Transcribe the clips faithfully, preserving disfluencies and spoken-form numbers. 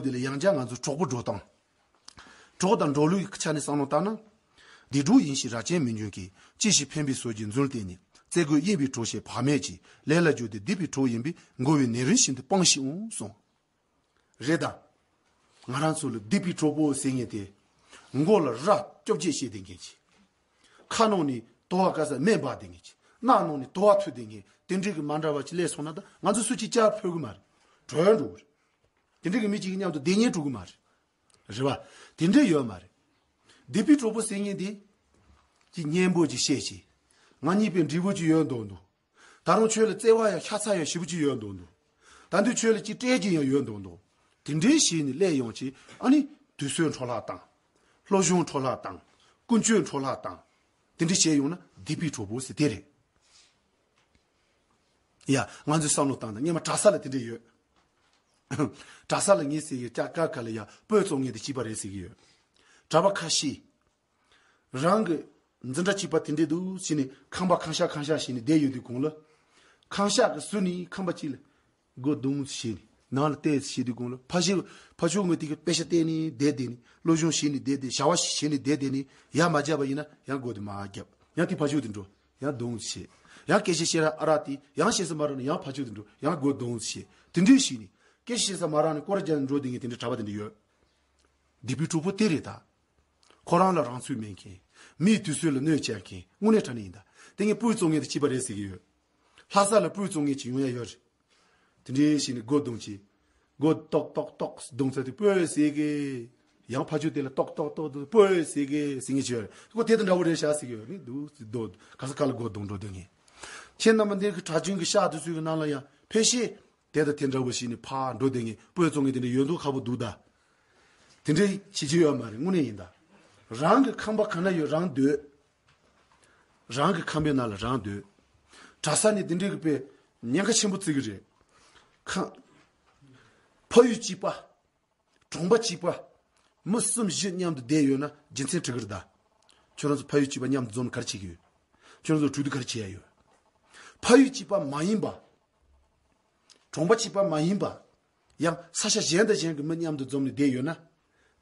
དེ་ལ་ཡང་བསྐྱར་ང་ཚོ་གྲོགས་པོ་འགྲོ་སྟངས། གྲོགས་དང་འགྲོགས་ལུགས་ཀྱི་ཆ་ནས་བསམ་བློ་བཏང་ན། བདེ་འགྲོ་ཡིན་ཞེས་རྭ་ཅན་མི་འགྱུར་གྱི། གཅེས་ཤིང་ཕན་པའི་ཟོལ་གྱིས་འཛུལ་བསྟན་ནས། བརྩེ་དགོས་གཡེང་བའི་གྲོགས་ཞེས་བག་མེད་ཀྱི། ལས་ལ་འཇུག་སྟེ་སྡིག་པའི་གྲོགས་ཡིན་པས། འགོ་བའི་ནད་རིམས་བཞིན་དུ་སྤང་ཞིག་འོང་གསུངས། རེད་ད། ང་རང་ཚོ་ལ་སྡིག་པའི་གྲོགས་པོ་ཟེར་མཁན་དེ། མགོ་ལ་རྭ་བཅོ་བརྒྱད་བཤེད་བསྡད་མཁན་ཅིག་ཁ་ནང་ནས་དུ་བ་ག་ས་སྨན་འབག་བསྡད་མཁན་ཅིག་སྣ་ནང་ནས་དུ་བ་འཐུ་བསྡད་མཁན་དེ་འདྲའི་གི་མ་འདྲ་བ་ཅིག་སླེབས་སོང་ན། ད་ང་ཚོ་སུ་གཅིག་བསྐྱར་ཕོད་གི་མ་རེད། བྲོས་འགྲོ་གི་རེད། དེ་འདྲའི་གི་མི་གཅིག་གི་མཉམ་དུ་བསྡད་ཉན་འགྲོ་གི་མ་རེད། རེད་བ། དེ་འདྲ་ཡོད་མ་རེད། སྡིག་པའི་གྲོགས་པོ་ཟེར་མཁན་དེ། ཅིག་སྙན་པོ་ཅིག་བཤད་ཅིག་ང་གཉིས་པའི་འབྲས་བུ་ཅིག་ཡོད་མདོག་མདོག་ད་རུང་ཁྱོད་ལ་བརྩེ་བ་ཡང་ཤ་ཚ་ཡང་ཞེ་པོ་ཅིག་ཡོད་མདོག་མདོག་ད་དུང་ཁྱོད་ལ་ཅིག་སྤྲད་ཀྱི་ཡང་ཡོད་མདོག་མདོག་དེ་འདྲའི་ཞིག་ནི་སླེབས་ཡོང་ཅིག་ཨ་ནི་དུས་ཚོད་འཕྲོ་བརླག་བཏང་། སློབ་སྦྱོང་འཕྲོ་བརླག་བཏང་། ཀུན་སྤྱོད་འཕྲོ་བརླག་བཏང་། དེ་འདྲ་བྱས་ཡོང་ན་སྡིག་པའི་གྲོགས་པོ་ཟེར་དེ་རེད། ཡ། ང་ཚོས་བསམ་བློ་བཏང་ན་སྔོན་མ་གྲྭ་ས་ལ་དེ་འདྲ་ཡོད། གྲྭ་ས་ལ་ངས་ཟེར་གི་ཀ་ཀ་ལ་ཡ་སྤོས་བཙོང་མཁན་དེ་གཅིག་པ་རེད་ཟེར་གི་ཡོད། གྲྭ་པ་ཁ་ཤས། རང་གི་འཛིན་གྲྭ་གཅིག་པ་དེ་འདྲས་འདུག་ཟེར་ནས་ཁང་པ་ཁང་ཤག་ཁང་ཤག་བྱས་ནས་བསྡད་ཡོད་དུས་གོང་ལ། ཁང་ཤག་གི་ཟུར་ནས་ཁང་པ་གཅིག་ལ་སྒོ་རྡུང་བྱས་ནས་ནང་ལ་བལྟས་བྱས་དུས་གོང་ལ། ཕ་ཤི་ཕ་ཤུལ་ངོས་དེ་གི་པེ་ཤ་བལྟས་ནས་བསྡད་བསྡད་ནས། སློབ་སྦྱོང་བྱས་ནས་བསྡད་བསྡད། བྱ་བ་བྱས་ནས་བསྡད་བསྡད་ནས། ཡར་མ་བརྒྱབ་པ་ཡིན་ན་ཡང་སྒོ་དེ་མར་བརྒྱབ། ཡང་དེ་ཕ་ཤུལ་དེ་འགྲོ། ཡང་རྡུང་བྱས། ཡང་སྐད་ཆ་བཤད་ར་ཨ་ར་དེ་ཡང་བཤད་ས་མ་རག་ནས་ཡང་ཕ་ཤུལ་དེ་འགྲོ། ཡང་སྒོ་རྡུང་བྱས། དེ་འདྲས་བྱས་ནས་སྐད་ཆ་བཤད་ས་མ་རག་ནས་སྐོར་ར་རྒྱག་ནས་འགྲོ་བསྡད་མཁན་དེ་འདྲས་གྲྭ་པ་དེ་འདྲས་ཡོད། སྡིག་པའི་གྲོགས་པོ་དེ་རེད་ད། ཁོ་རང་ལ་རང་ཚུགས་མེད་མཁན། མིའི་དུས་ཚོད་ལ་གནོད་བྱེད་མཁན། དངོས་གནས་དྲང་གནས་ཡིན་ད། དེ་ངས་སྤོས་བཙོང་མཁན་དེ་གཅིག་པ་རེད་ཟེར་གི་ཡོད། ལྷ་ས་ལ་སྤོས་བཙོང་མཁན་ཅིག་ཡོང་ཡ་ཡོད་རེད། དེ་འདྲས་བྱས་ནས་སྒོ་རྡུང་བྱས། སྒོ་ཏོག་ཏོག་ཏོག་རྡུང་ཚར་དུས་སྤོས་ཟེར་གི། ཡང་ཕ་ཆོས་དེ་ལ་ཏོག་ཏོག་ཏོག་ཏོག་སྤོས་ཟེར་གི་ཟེར་མཁན་ཅིག་ཡོད་རེད། ཁོ་དེ་དང་འདྲ་བོ་རེད་ཤག་ཟེར་གི་ཡོད་རེད། འདུག་སེ་སྡོད། ག་ས་ག་ལ་སྒོ་རྡུང་འགྲོ་སྡོད་མཁན། ཁྱེད་རྣམ་པ་འདིར་གི་གྲྭ་རྒྱུན་གི་ཤག་དེ་ཚོའི་གི་ནང་ལ་ཡང་ཕལ་ཆེར། དེ་དང་དེ་འདྲ་བོ་ཞིག་ནི་ཕར་འགྲོ་བསྡད་མཁན་སྤོས་བཙོང་མཁན་དེ་འདྲ་ཡོད་མདོག་ཁ་པོ་འདུག་ད། དེ་འདྲའི་བྱེད་ཀྱི་ཡོད་མ་རེད། དངོས་གནས་ཡིན་ད། རང་གི་ཁང་པ་གང་ན་ཡོད་རང་སྡོད། རང་གི་ཁང་པའི་ནང་ལ་རང་སྡོད། གྲྭ་ས་ནས་དེ་འདྲའི་གི་དཔེ་ཉེན་ཁ་ཆེན་པོ་བརྩི་གི་རེད། ཁང་། ཕ་ཡུལ་གཅིག་པ། གྲོང་པ་གཅིག་པ། མི་གསུམ་བཞི་མཉམ་དུ་བསྡད་ཡོད་ན་རྒྱུ་མཚན་འཁྲི་གི་རེད་ད། ཁྱོད་རང་ཚོ་ཕ་ཡུལ་གཅིག་པ་མཉམ་དུ་འཛོམས་ནས་ག་རེ་བྱེད་ཀྱི་ཡོད། ཁྱོད་རང་ཚོ་གྲོས་བསྡུར་ག་རེ་བྱེད་ཡ་ཡོད། ཕ་ཡུལ་གཅིག་པ་མ་ཡིན་པ། གྲོང་པ་གཅིག་པ་མ་ཡིན་པ། ཡང་ས་ཆ་གཞན་དང་གཞན་གྱི་མི་མཉམ་དུ་འཛོམས་ནས་བསྡད་ཡོད་ན།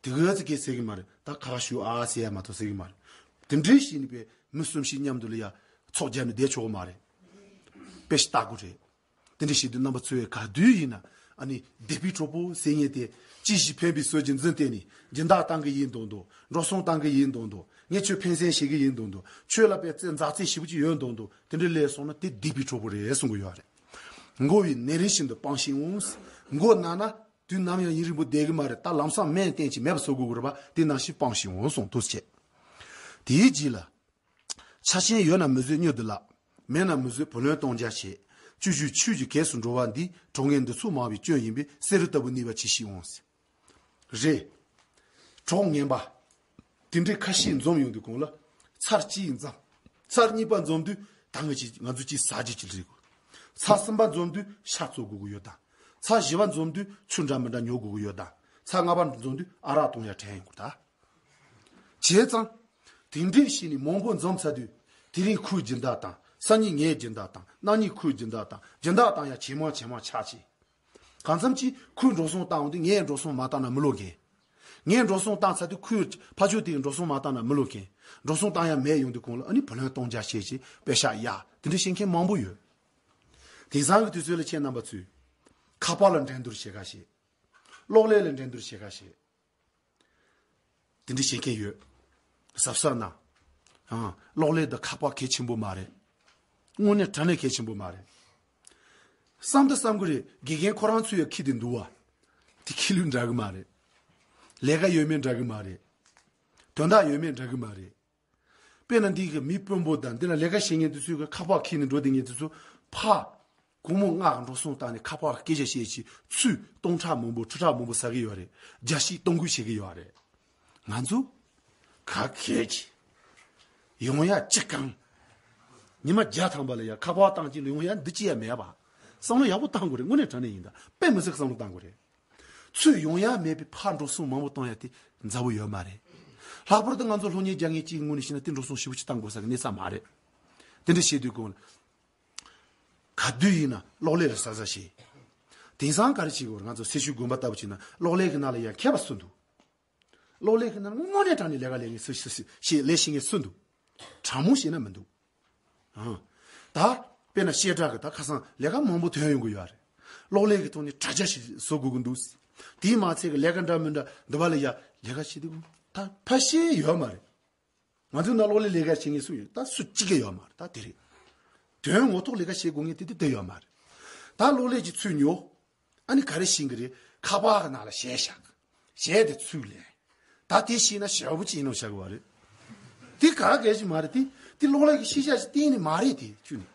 དེ་ག་ཙི་གེ་ཟེར་གི་མ་རེད། ད་ཁ་ཁ་ཞུ་ཨ་ཟེར་ཡ་མ་གཏོགས་ཟེར་གི་མ་རེད། དེ་འདྲའི་ཞིག་ནི་པའི་མི་གསུམ་བཞི་མཉམ་དུ་ལ་ཡ་ཚོགས་བརྒྱབ་ནས་བསྡད་ཆོག་གི་མ་རེད། དཔེ་ཞིག་ལྟ་དགོས་རེད། དེ་འདྲ་ཞིག་དུས་རྣམ་པ་ཚོས་ག་དུས་ཡིན་ན་ཨ་ནི་སྡིག་པའི་གྲོགས་པོ་ཟེར་མཁན་དེ་གཅེས་ཤིང་ཕན་པའི་ཟོལ་གྱིས་འཛིན་བསྟན་ནས་སྦྱིན་བདག་བཏང་གི་ཡིན་མདོག་མདོག་འགྲོ་སོང་བཏང་གི་ཡིན་མདོག་མདོག་ངས་ཁྱོད་ཕན་སེམས་བྱེད་ཀྱི་ཡིན་མདོག་མདོག་ཁྱོད་ལ་དཔེ་བཙན་མཛའ་བརྩེ་ཞེ་པོ་ཅིག་ཡོད་མདོག་མདོག་དེ་འདྲ་སླེབས་སོང་ན་དེ་སྡིག་པའི་གྲོགས་པོ་རེད་གསུང་གི་ཡོད་རེད། འགོ་བའི་ནད་རིམས་བཞིན་དུ་སྤང་ཞིག་འོང་། མགོ་ན་ན་དུས་ནམ་ཡང་ཡུན་རིང་པོ་བསྡད་གི་མ་རེད། ད་ལམ་སང་སྨན་བསྟེན་ཅིག་མེད་པ་བཟོ་དགོས་ཀྱི་རེད་པ། དེ་ནང་བཞིན་སྤང་ཞིག་འོང་གསུངས་འདུག་ཟེར། དེའི་རྗེས་ལ། ཆ་རྐྱེན་ཡོད་ན་མི་བཟོད་མྱུར་དུ་བརླག་མེད་ན་མི་བཟོད་བུ་ལོན་གཏོང་རྒྱ་བྱེད། སྤྱོད་བཞུད་ཆོས་ཀྱི་གེགས་སུ་འགྲོ་བ་འདི་གྲོགས་ངན་འདི་ཚོ་མང་བའི་སྐྱོན་ཡིན་པས་བསེ་རུ་ལྟ་བུ་ནུས་པ་ཇི་ཞིག་འོང་ཟེར། རེད། གྲོགས་ངན་པ། དེ་འདྲའི་ཁ་ཤས་འཛོམས་ཡོང་དུས་གོང་ལ། ཚར་གཅིག་འཛོམས། ཚར་གཉིས་པ་འཛོམས་དུས་ད་ང་ཅི་ང་ཚོ་ཅི་ཟ་རྒྱུ་ཅི་རེད་གོ། ཚར་གསུམ་པ་འཛོམས་དུས་ཤ་བཙོ་དགོས་ཀྱི་ཡོད་དམ། ཚར་བཞི་པ་འཛོམས་དུས་ཆུ་འདྲ་མི་འདྲ་ཉོ་དགོས་ཀྱི་ཡོད་དམ། ཚར་ལྔ་པ་འཛོམས་དུས་ཨ་རག་གཏོང་ཡ་དྲན་ཡོང་གི་རེད་ད། བྱས་ཙང་། དེ་འདྲས་བྱས་ནས་མང་པོ་འཛོམས་ཚར་དུས། དེ་རིང་ཁོས་སྦྱིན་བདག་བཏང་། སང་ཉིན་ངས་སྦྱིན་བདག་བཏང་། གནངས་ཉིན་ཁོས་སྦྱིན་བདག་བཏང་། སྦྱིན་བདག་བཏང་ཡ་ཇེ་མང་ཇེ་མང་ཆགས་ཀྱི། གང་འཚམ་གྱིས་ཁོས་འགྲོ་སོང་བཏང་འོང་དུས་ངས་འགྲོ་སོང་མ་བཏང་ན་མི་བློ་འགེང་། ངས་འགྲོ་སོང་བཏང་ཚར་དུས་ཁོས་ཕ་ཆོས་དེས་འགྲོ་སོང་མ་བཏང་ན་མི་བློ་འགེང་། འགྲོ་སོང་བཏང་ཡ་མེད་ཡོང་དུས་གོང་ལ་ཨ་ནི་བུ་ལོན་གཏོང་རྒྱ་བྱེད་ཅིག་པེ་ཤག་ཡ་དེ་འདྲ་བྱེད་མཁན་མང་པོ་ཡོད། དེང་སང་གི་དུས་ཚོད་ལ་ཁྱེད་རྣམ་པ་ཚོས། ཁ་པར་ལ་འགྲན་བསྡུར་བྱེད་ག་བྱེད། གློག་ཀླད་ལ་འགྲན་བསྡུར་བྱེད་ག་བྱེད། དེ་འདྲ་བྱེད་མཁན་ཡོད། གཟབ་གཟབ་གནང་། ཨང་། གློག་ཀླད་དང་ཁ་པར་གལ་ཆེན་པོ་མ་རེད། དངོས་གནས་དྲང་གནས་གལ་ཆེན་པོ་མ་རེད། བསམ་ད་བསམ་གི་རེད། དགེ་རྒན་ཁོ་རང་ཚོ་ཡང་ཁྱི་དེ་འདུག་བ། དེ་ཁྱི་ལུད་འདྲ་གི་མ་རེད། ལས་ཀ་ཡོད་མེད་འདྲ་གི་མ་རེད། དོན་དག་ཡོད་མེད་འདྲ་གི་མ་རེད། དཔེར་ན་འདི་གི་མི་དཔོན་པོ་དང་འདི་ན་ལས་ཀ་བྱེད་མཁན་དེ་ཚོས་གི་ཁ་པར་ཁྱེར་ནས་འགྲོ་བསྡད་མཁན་དེ་ཚོ་ཕ། སྒོར་མོ་ལྔ་འགྲོ་སོང་བཏང་ནས་ཁ་པར་སྐད་ཆ་བཤད་ཅིག་ཚུར་སྟོང་ཕྲག་མང་པོ་ཁྲི་ཕྲག་མང་པོ་ཟ་གི་ཡོད་རེད། རྒྱ་ཤིག་གཏོང་དགོས་བྱེད་གི་ཡོད་རེད། ང་ཚོ་ག་གལ་ཆེ། ཡོང་ཡ་ཅི་གང་། ཉི་མ་བརྒྱ་ཐམ་པ་ལ་ཡ་ཁ་པར་བཏང་ཅིག་ལ་ཡོང་ཡ་འདི་ཅི་ཡ་མེད་པ། བསམ་བློ་ཡག་པོ་བཏང་དགོས་རེད། དངོས་གནས་དྲང་གནས་ཡིན་ད། དཔེ་མི་སྲིད་བསམ་བློ་བཏང་དགོས་རེད། ཚུར་ཡོང་ཡ་མེད་པའི་ཕར་འགྲོ་སོང་མང་པོ་གཏོང་ཡ་དེ་མཛའ་བོ་ཡོད་མ་རེད། ལྷག་པར་དུ་ང་ཚོ་སློབ་གཉེར་རྒྱག་མཁན་གཅིག་ངོས་ནས་བཤད་ན་དེ་འགྲོ་སོང་ཞེ་པོ་ཅིག་བཏང་དགོས་ས་གི་གནས་ས་མ་རེད། དེ་འདྲ་བྱེད་དུས་གོང་ལ། ག་དུས་ཡིན་ན་གློག་ཀླད་ལ་གཟབ་གཟབ་བྱེད། དེང་སང་ག་རེ་བྱེད་དགོས་རེད། ང་ཚོ་སེར་ཤུལ་དགོན་པ་ལྟ་བུ་བྱས་ན་གློག་ཀླད་ཀྱི་ནང་ལ་ཡང་མཁས་པ་སུ་འདུག་གློག་ཀླད་ཀྱི་ནང་དངོས་གནས་དྲང་ནས་ལས་ཀ་ལས་མཁན་སུ་སུ་སུ་ཞེས་ལས་ཤེས་མཁན་སུ་འདུག་དྲང་མོ་བཤད་ན་མི་འདུག་ཨང་། ད་དཔེར་ན་བཤད་གྲྭ་གི་ད་ཁ་སང་ལས་ཀ་མང་པོ་ཐོན་ཡོང་གི་ཡོད་རེད། གློག་ཀླད་ཀྱི་ཐོག་ནས་དྲ་རྒྱ་ཞིག་བཟོ་དགོས་ཀྱི་འདུག་དེའི་མ་ཚད་ཀྱི་ལས་ཀ་འདྲ་མི་འདྲ་འདི་བ་ལ་ཡ་ལས་ཀ་བྱེད་དུས་ད་ཕ་ཤེས་ཡོད་མ་རེད། ང་ཚོའི་ནང་གློག་ཀླད་ལས་ཀ་བྱེད་མཁན་སུ་ཡོད། ད་སུ་གཅིག་ཀྱང་ཡོད་མ་རེད། ད་དེ་རེད། དོན་ངོ་ཐོག་ལས་ཀ་བྱེད་དགོས་མཁན་དེ་དེ་དེ་ཡོད་མ་རེད། ད་གློག་ཀླད་ཀྱི་ཚུལ་ཉོ། ཨ་ནི་ག་རེ་ཤེས་ཀྱི་རེད། ཁ་པར་གི་ནང་ལ་གཞས་བཞག་གཞས་དེ་ཚུར་ལེན། ད་དེ་ཤེས་ན་ཞེ་པོ་ཅིག་ཡིན་ནོ་བཞག་གི་བ་རེད། དེ་ག་གལ་ཆེ་མ་རེད། དེ་དེ་གློག་ཀླད་ཀྱི་ཤེས་བྱ་ཞིག་གཏན་ནས་མ་རེད། དེ་ཁྱོད་ནི་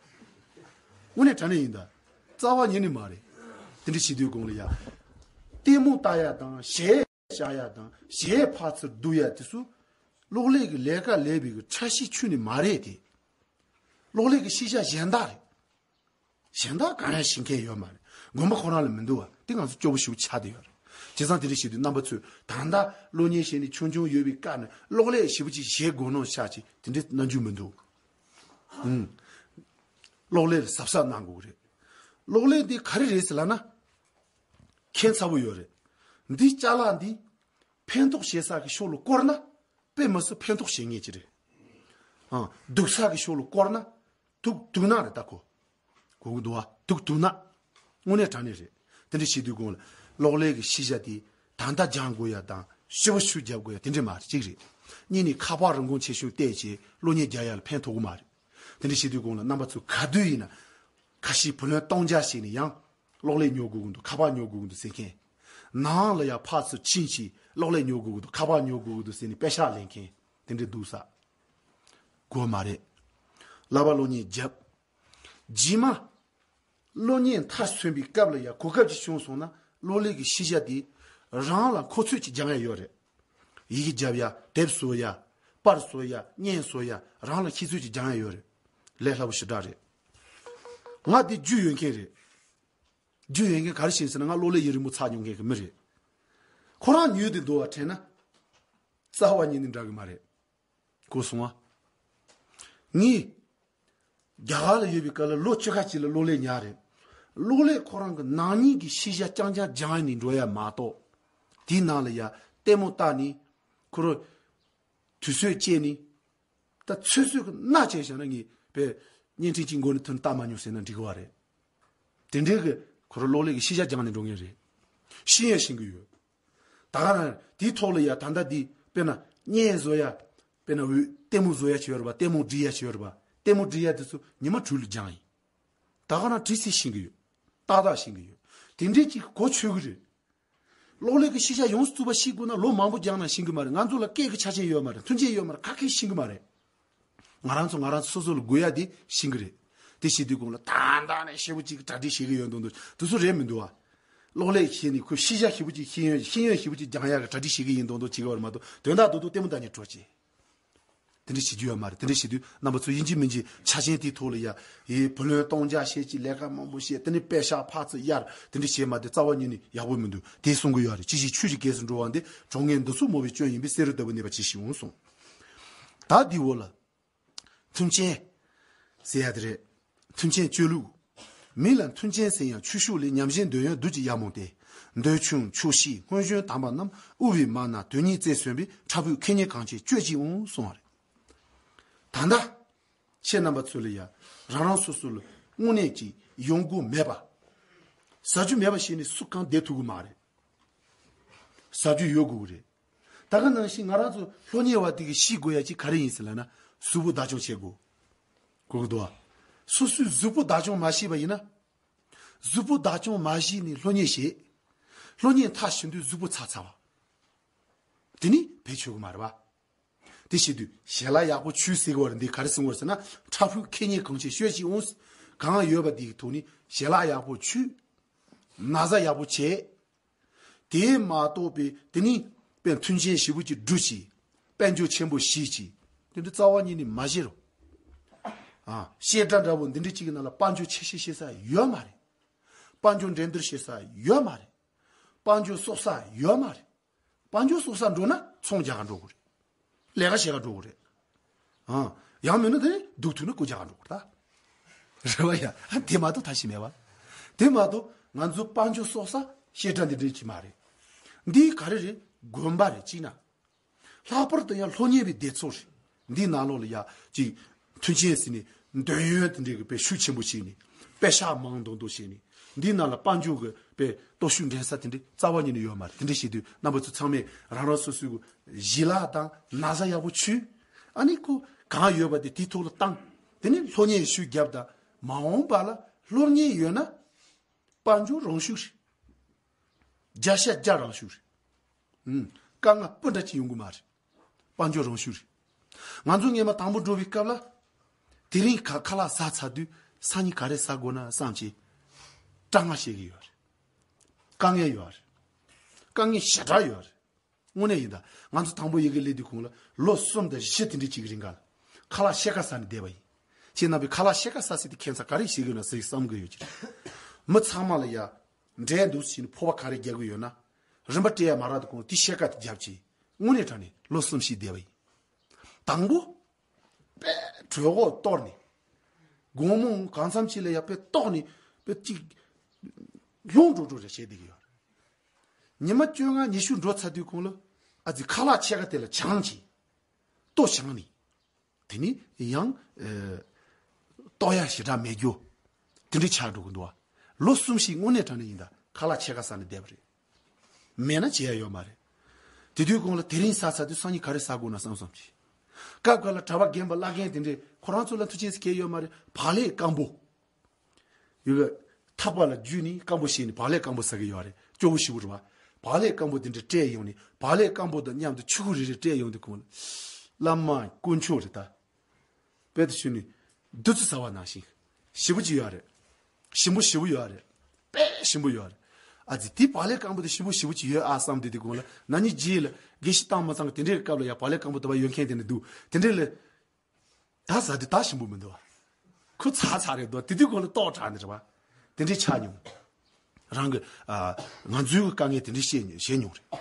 དངོས་གནས་དྲང་གནས་ཡིན་ད། རྩ་བ་ཉིད་ནས་མ་རེད། དེ་འདྲ་བྱེད་དུས་གོང་ལ་ཡ་ལྟད་མོ་ལྟ་ཡ་དང་གཞས་བཞག་ཡ་དང་གཞས་ཕར་ཚུར་བསྡུ་ཡ་དེ་ཚོ་གློག་ཀླད་ཀྱི་ལས་ཀ་ལས་པའི་གི་འཆར་གཞི་ཁྱོན་ནས་མ་རེད་དེ། གློག་ཀླད་ཀྱི་ཤེས་བྱ་གཞན་དག་རེད། གཞན་དག་གང་ཡང་ཤེས་མཁན་ཡོད་མ་རེད། དགོན་པ་ཁོ་རང་ལ་མི་འདུག་བ། དེ་ང་ཚོ་སྐྱོ་པོ་ཞེ་པོ་ཆགས་བསྡད་ཡོད་རེད། བྱས་ཙང་དེ་འདྲ་བྱེད་དུས་རྣམ་པ་ཚོས་ད་ལྟ་གློག་བརྙན་བྱས་ནས་ཆུང་ཆུང་ཡོད་པའི་སྐབས་ནས་གློག་ཀླད་ཞེ་པོ་ཅིག་བྱེད་དགོས་ནོ་ཤག་ཅིག་དེ་འདྲའི་རྣམ་འགྱུར་མི་འདུག་ཨུམ། གློག་ཀླད་ལ་གཟབ་གཟབ་གནང་དགོས་ཀྱི་རེད། གློག་ཀླད་འདི་ག་རེ་རེད་ཟེར་ལབ་ན། ཁྱད་མཚར་པོ་ཡོད་རེད། འདི་ཅ་ལག་འདི་ཕན་ཐོགས་བྱེད་ས་གི་ཕྱོགས་ལ་བསྐོར་ན་དཔེ་མི་སྲིད་ཕན་ཐོགས་བྱེད་ངེས་ཀྱི་རེད། ཨང་། སྡུག་ས་གི་ཕྱོགས་ལ་བསྐོར་ན་དུག་དུག་སྣ་རེད་ད་ཁོ། གོ་གི་འདུག་བ། དུག་དུག་སྣ། དངོས་གནས་དྲང་གནས་རེད། དེ་འདྲ་བྱེད་དུས་གོང་ལ་གློག་ཀླད་ཀྱི་ཤེས་བྱ་དེ་ད་ལྟ་སྦྱང་དགོས་ཡ་དང་ཞིབ་པོ་ཞིག་རྒྱབ་དགོས་ཡ་དེ་འདྲ་མ་རེད། གཅིག་རེད། གཉིས་ནས་ཁ་པར་རིན་གོང་ཆེ་ཤོས་བལྟས་བྱས་གློག་བརྙན་རྒྱག་ཡ་ལ་ཕན་ཐོགས་གི་མ་རེད། དེ་འདྲ་བྱེད་དུས་གོང་ལ་རྣམ་པ་ཚོ་ག་དུས་ཡིན་ན། ཁ་ཤས་བུ་ལོན་སྟོང་རྒྱག་བྱས་ནས་ཡང་གློག་ཀླད་ཉོ་དགོས་ཀྱི་འདུག་ཁ་པར་ཉོ་དགོས་ཀྱི་འདུག་ཟེར་མཁན། ནང་ལ་ཡང་ཕར་ཚུར་ཕྱིན་བྱས་གློག་ཀླད་ཉོ་དགོས་ཀྱི་འདུག་ཁ་པར་ཉོ་དགོས་ཀྱི་འདུག་ཟེར་ནས་པད་ཤག་ལེན་མཁན་དེ་འདྲ་འདུག་ས། དགོས་མ་རེད། བསླབ་པ་གློག་བརྙན་རྒྱབ། རྗེས་མ། གློག་བརྙན་མཐར་སོན་པའི་སྐབས་ལ་ཡང་གོ་སྐབས་ཅིག་བྱུང་སོང་ན་གློག་ཀླད་ཀྱི་ཤེས་བྱ་དེ་རང་ལ་མཁོ་ཚོད་ཅིག་སྦྱང་ཡ་ཡོད་རེད། ཡི་གེ་རྒྱབ་ཡ། དེབ་བཟོ་ཡ། པར་བཟོ་ཡ། བརྙན་བཟོ་ཡ། རང་ལ་ཤེས་ཚོད་ཅིག་སྦྱང་ཡ་ཡོད་རེད། ལས་སླ་པོ་ཞེ་དྲག་རེད། ང་དེ་རྒྱུས་ཡོད་མཁན་རེད། རྒྱུས་ཡོད་མཁན་ག་རེ་བྱས་ཟེར་ན་ང་གློག་ཀླད་ཡུན་རིང་པོ་ཚར་མྱོང་མཁན་གྱི་མི་རེད། ཁོ་རང་ཉོས་ཏེ་འདུག་བ་དྲན་ན། རྩ་བ་ཉིད་ནས་འདྲ་གི་མ་རེད། གོ་སོང་ང་། ངས་རྒྱ་གར་ལ་ཡོད་པའི་སྐབས་ལ་ལོ་བཅུ་ཁ་ཅིག་ལ་གློག་ཀླད་ཉར་རེད། གློག་ཀླད་ཁོ་རང་གི་ནང་ཉིད་ཀྱི་ཤེས་བྱ་རྐྱང་རྐྱང་སྦྱང་ནས་འགྲོ་ཡ་མ་གཏོགས། དེའི་ནང་ལ་ཡ་ལྟད་མོ་ལྟ་ནས་ཁོ་རང་དུས་ཚོད་སྐྱེལ་ནས། ད་ཚོད་ཚོད་ཀྱི་སྣ་བྱས་བཞག་ན་ངས་དཔེ་བརྙན་འཕྲིན་གྱི་མགོ་ནས་ཐོན་ལྟ་མ་མྱོང་ཟེར་ན་འགྲིག་གི་བ་རེད། དེ་འདྲའི་གི་ཁོ་རང་གློག་ཀླད་ཀྱི་ཤེས་བྱ་སྦྱངས་ནས་འགྲོ་མཁན་རེད། ཤེས་ཡ་ཤེས་ཀྱི་ཡོད། ད་ག་རང་དེའི་ཐོག་ལ་ཡ་ད་ལྟ་འདི་དཔེར་ན་བརྙན་བཟོ་ཡ། དཔེར་ན་འོད་ལྟད་མོ་བཟོ་ཡ་ཆེ་བར་བ་ལྟད་མོ་འབྲི་ཡ་ཆེ་བར་བ་ལྟད་མོ་འབྲི་ཡ་དེ་ཚོ་ཉི་མ་དྲུག་ལ་སྦྱངས་ཡིན། ད་ག་རང་བྲིས་ཚེ་ཤེས་ཀྱི་ཡོད། ཏག་ཏག་ཤེས་ཀྱི་ཡོད། དེ་འདྲའི་ཅིག་གོ་ཆོད་ཀྱི་རེད། གློག་ཀླད་ཀྱི་ཤེས་བྱ་ཡོངས་སུ་རྫོགས་པ་ཤེས་དགོས་ན་ལོ་མང་པོ་སྦྱངས་ན་ཤེས་ཀྱི་མ་རེད། ང་ཚོ་ལ་སྐད་ཀྱི་ཆ་རྐྱེན་ཡོད་མ་རེད། མཐུན་རྐྱེན་ཡོད་མ་རེད། ག་གེ་ཤེས་ཀྱི་མ་རེད། ང་རང་ཚོ་ང་རང་ཚོ་སོ་སོ་ལ་དགོས་ཡ་དེ་ཤེས་ཀྱི་རེད། དེ་བྱེད་དུས་གོང་ལ་ད་ལྟ་ནས་ཞེ་པོ་ཅིག་གྲ་སྒྲིག་བྱེད་ཀྱི་ཡོད་མདོག་མདོག་དེ་ཚོ་རེད་མི་འདུག་ཨ། གློག་ཀླད་ཤེས་ནས་ཁོས་ཤེས་བྱ་ཞེ་པོ་ཅིག་ཤེས་ཡོན་ཤེས་ཡོན་ཞེ་པོ་ཅིག་སྦྱང་ཡ་གི་གྲ་སྒྲིག་བྱེད་ཀྱི་ཡིན་མདོག་མདོག་བྱེད་ཀྱི་བར་མ་གཏོགས་དོན་དག་རྡོག་རྡོག་ལྟད་མོ་ལྟ་ནས་འགྲོ་ཅེས། དེ་འདྲ་བྱེད་རྒྱུ་ཡོད་མ་རེད། དེ་འདྲ་བྱེད་དུས་རྣམ་པ་ཚོ་ཡིན་གཅིག་མིན་གཅིག་ཆ་རྐྱེན་དེའི་ཐོག་ལ་ཡ། ཡི་བུ་ལོན་གཏོང་རྒྱག་བྱེད་ཀྱི་ལས་ཀ་མང་པོ་བྱེད། དེ་ནས་པད་ཤག་ཕར་ཚུར་གཡར། དེ་འདྲ་བྱེད་མ་དེ་རྩ་བ་ཉིད་ནས་ཡག་པོ་མི་འདུག་དེ་གསུང་གི་ཡོད་རེད། ཅི་ཞིག་ཆོས་ཀྱི་གེགས་སུ་འགྲོ་བ་འདི་གྲོགས་ངན་འདི་ཚོ་མོ་བའི་སྐྱོན་ཡིན་པས་བསེ་རུ་ལྟ་བུ་གནས་པ་ཇི་ཞིག་འོང་གསུངས། ད་འདི་འོག་ལ། མཐུན་རྐྱེན་ཟེར་ཡ་དེ་རེད། མཐུན་རྐྱེན་སྤྱོད་ལུགས། མི་ལ་མཐུན་རྐྱེན་ཟེར་ཡང་ཆོས་ཕྱོགས་ལས། ཉམས་བཞེས་འདོད་ཡོན་བདུད་ཀྱི་ཡ་མོ་སྟེ། འདོད་ཆུང་ཆོག་ཤེས་སྔོན་བྱོན་དམ་པ་རྣམས། དབུལ་བའི་མ་ན་དོན་གཉིས་རྩེར་སོན་པའི། ཕྲ་ཕུགས་ཁེ་ཉེན་གང་ཆེ་སྤྱོད་ཅིང་འོང་གསུངས་པ་རེད། ད་ལྟ། ཁྱེད་རྣམ་པ་ཚོ་ལ་ཡ། རང་རང་སོ་སོ་ལ་དངོས་གནས་ཀྱི་ཡོང་སྒོ་མེད་པ། ཟ་རྒྱུ་མེད་པ་ཞིག་ནི་སུ་གང་བསྡད་ཐུབ་ཀྱི་མ་རེད། ཟ་རྒྱུ་ཡོད་དགོས་ཀྱི་རེད། ད་ག་ནང་བཞིན་ང་རང་ཚོ་སློབ་གཉེར་བ་དེ་གི་ཤེས་དགོས་ཡ་ཅིག་ག་རེ་ཡིན་ཟེར་ལབ་ན་གཟུགས་པོ་བདག་སྐྱོང་བྱེད་དགོས། གོ་གི་འདུག་བ། སོ་སོའི་གཟུགས་པོ་བདག་སྐྱོང་མ་བྱས་པ་ཡིན་ན། གཟུགས་པོ་བདག་སྐྱོང་མ་བྱས་ནས་སློབ་གཉེར་བྱེད། སློབ་གཉེར་མཐར་ཕྱིན་དུས་གཟུགས་པོ་ཚར་ཚར་བ། དེ་ནི་བེད་ཆོག་གི་མ་རེད་བ། དེ་བྱེད་དུས་ཞལ་ལག་ཡག་པོ་མཆོད་ཟེར་གི་བ་རེད། འདི་ག་རེ་གསུང་བ་རེད་ཟེར་ན་ཕྲ་ཕུགས་ཁེ་ཉེན་གང་ཆེ་སྤྱོད་ཅིང་འོང་། གང་ཡོད་པ་དེ་གི་ཐོག་ནས་ཞལ་ལག་ཡག་པོ་མཆོད། ན་བཟའ་ཡག་པོ་བྱེད། དེ་མ་གཏོགས་པའི་དེ་ནི་དཔེ་མཐུན་རྐྱེན་ཞེ་པོ་ཅིག་སྒྲུབ་ཅིག་དཔལ་འབྱོར་ཆེན་པོ་བྱེད་ཅིག་དེ་འདྲ་རྩ་བ་ཉིད་ནས་མ་བྱེད་རོགས། ཨ། བཤད་གྲྭ་འདྲ་བོ་འདི་འདྲ་ཅིག་གི་ནང་ལ་དཔལ་འབྱོར་ཆེ་ཤོས་བྱེད་ས་ཡོད་མ་རེད། དཔལ་འབྱོར་འགྲན་བསྡུར་བྱེད་ས་ཡོད་མ་རེད། དཔལ་འབྱོར་གསོག་ས་ཡོད་མ་རེད། དཔལ་འབྱོར་གསོག་ས་འགྲོ་ན་ཚོང་རྒྱག་ག་འགྲོ་དགོས་རེད། ལས་ཀ་བྱེད་ག་འགྲོ་དགོས་རེད། ཨང་། ཡང་མིན་ན་དེ་སྡུག་ཐུག་ན་རྐུ་རྒྱག་ག་འགྲོ་དགོས་རེད་ད། རེད་བ་ཡ། དེ་མ་གཏོགས་ཐབས་ཤེས་མེད་བ། དེ་མ་གཏོགས། ང་ཚོ་དཔལ་འབྱོར་གསོག་ས་བཤད་གྲྭ་འདི་འདྲའི་ཅིག་མ་རེད། འདི་ག་རེ་རེད། དགོན་པ་རེད་ཅིག་ན། ལྷག་པར་དུ་ཡང་སློབ་གཉེར་བའི་སྡེ་ཚོགས་རེད། འདིའི་ནང་ལོགས་ལ་ཡ་ཅིག་མཐུན་རྐྱེན་ཟེར་ནས་འདོད་ཡོན་དེ་འདྲའི་གི་དཔེ་ཤུགས་ཆེན་པོ་བྱས་ནས་དཔེ་ཤག་མང་དུ་འདུག་བྱས་ནས། འདིའི་ནང་ལ་དཔལ་འབྱོར་གི་དཔེ་སྟོབས་ཤུགས་འགྲན་ས་དེ་འདྲའི་རྩ་བ་ཉིད་ནས་ཡོད་མ་རེད། དེ་འདྲ་བྱེད་དུས་རྣམ་པ་ཚོ་ཚང་མས་རང་རང་སོ་སོའི་གི་གཞི་ལག་དང་ན་བཟའ་ཡག་པོ་མཆོད། ཨ་ནི་ཁོ་གང་ཡོད་པ་དེ་དེའི་ཐོག་ལ་བཏང་། དེ་ནས་སློབ་གཉེར་ཤུགས་རྒྱབ་དང་། མ་འོངས་པ་ལ་སློབ་གཉེར་ཡོད་ན། དཔལ་འབྱོར་རང་ཤུགས་རེད། བརྒྱ་ཆ་བརྒྱ་རང་ཤུགས་རེད། ཨུམ། དཀའ་ངལ་སྤུ་འདྲ་ཅིག་ཡོང་གི་མ་རེད། དཔལ་འབྱོར་རང་ཤུགས་རེད། ང་ཚོ་སྔས་མ་དང་པོ་འགྲོ་བའི་སྐབས་ལ། དེ་རིང་ཁ་ཁ་ལག་ཟ་ཚར་དུས་སང་ཉིན་ག་རེ་ཟ་དགོས་ན་བསམ་བྱས། དཀའ་ངལ་བཤད་ཀྱི་ཡོད་རེད། དཀའ་ངལ་ཡོད་རེད། དཀའ་ངལ་ཞེ་དྲག་ཡོད་རེད། དངོས་གནས་ཡིན་ད། ང་ཚོ་དང་པོ་ཡི་གེ་སླེབས་དུས་གོང་ལ་ལོ་གསུམ་དང་བཞི་དེ་འདྲའི་ཅིག་རིང་ག་ལ་ཁ་ལག་ཕྱེད་ཀ་ཟ་ནས་བསྡད་པ་ཡིན། ཁྱེད་རྣམ་པས་ཁ་ལག་ཕྱེད་ཀ་ཟ་ཟེར་དུས་ཁྱད་མཚར་ག་རེ་བྱེད་དགོས་ན་ཟེར་བསམ་གི་ཡོད་ཀྱི་རེད། མི་ཚང་མ་ལ་ཡ་འབྲས་འདུག་ཟེར་ནས་ཕོར་པ་ག་རེ་རྒྱག་གི་ཡོད་ན། རིན་པ་སྤྲད་ཡ་མ་རག་དུས་གོང་དེ་ཕྱེད་ཀ་དེ་རྒྱབ་ཀྱིས་དངོས་གནས་དྲང་ནས་ལོ་གསུམ་བཞི་བསྡད་པ་ཡིན། དང་པོ། དཔེ་གྲོད་ཁོག་གཏོར་ནས། དགོང་མོ་གང་འཚམ་ཅིག་ལ་ཡ་དཔེ་ལྟོགས་ནས་དཔེ་གཅིག་ལྷུང་འགྲོ་འགྲོ་རེ་བྱས་བསྡད་ཀྱི་ཡོད་རེད། ཉི་མ་བཅོ་ལྔ་ཉི་ཤུ་འགྲོ་ཚར་དུས་གོང་ལ་ཨ་ཙི་ཁ་ལག་ཕྱེད་ཀ་དེ་ལ་བྱང་ཅིག་ལྟོ་བྱང་ནས། དེ་ནི་ཡང་། ཨེ། ལྟོགས་ཡ་ཞེ་དྲག་མེད་རྒྱུ། དེ་འདྲའི་ཆགས་འགྲོ་གི་འདུག་བ། ལོ་གསུམ་བཞི་དངོས་གནས་དྲང་གནས་ཡིན་ད་ཁ་ལག་ཕྱེད་ཀ་ཟ་ནས་བསྡད་པ་རེད། མེད་ན་བྱེད་ཡ་ཡོད་མ་རེད། དེ་དུས་གོང་ལ་དེ་རིང་ཟ་ཚར་དུས་སང་ཉིན་ག་རེ་ཟ་དགོས་ན་བསམ་བསམ་གྱིས། སྐབས་འགའ་ལ་གྲྭ་པ་རྒན་པ་བླ་རྒན་དེ་འདྲས་ཁོ་རང་ཚོ་ལ་མཐུན་རྐྱེན་ཟེར་གྱི་ཡོད་མ་རེད། བག་ལེབ་སྐམ་པོ། ཡོད་གི། ཐག་པ་ལ་བརྒྱུས་ནས་སྐམ་པོ་བྱས་ནས་བག་ལེབ་སྐམ་པོ་ཟ་གི་ཡོད་རེད། སྐྱོ་བོ་ཞེ་པོ་རེད་བ། བག་ལེབ་སྐམ་པོ་དེ་འདྲ་སྤྲད་ཡོང་ནས་བག་ལེབ་སྐམ་པོ་དང་མཉམ་དུ་ཆུ་ཁུ་རེ་རེ་སྤྲད་ཡོང་དུས་གོང་ལ། བླ་མ་དཀོན་མཆོག་རེད་ད། དཔེ་དེ་ཞུས་ནས། བདུད་རྩི་ཟ་བ་ནང་བཞིན། ཞིམ་པོ་ཅིག་ཡོད་རེད། ཞིམ་པོ་ཞེ་པོ་ཡོད་རེད། དཔེ་ཞིམ་པོ་ཡོད་རེད། ཨ་ཙི་དེ་བག་ལེབ་སྐམ་པོ་དེ་ཞིམ་པོ་ཞེ་པོ་ཅིག་ཡོད་ཨ་བསམ་དུས་དེ་གོང་ལ་ན་ནིང་རྗེས་ལ་དགེ་བཤེས་བཏང་མ་ཚང་གི་དེ་འདྲའི་སྐབས་ལ་ཡ་བག་ལེབ་སྐམ་པོ་དེ་བ་ཡོད་མཁན་དེ་འདྲ་འདུག་དེ་འདྲའི་ལ། ད་ཟ་དུས་ད་ཞིམ་པོ་མི་འདུག་བ། ཁོ་ཚ་ཚ་རེད་འདུག་དེ་དུས་གོང་ལ་ལྟོགས་དྲགས་ནས་རེད་བ། དེ་འདྲའི་ཆགས་མྱོང་། རང་གི། ཨ། ང་ཚོའི་དཀའ་ངལ་དེ་འདྲའི་བཤད་བཤད་མྱོང་རེད།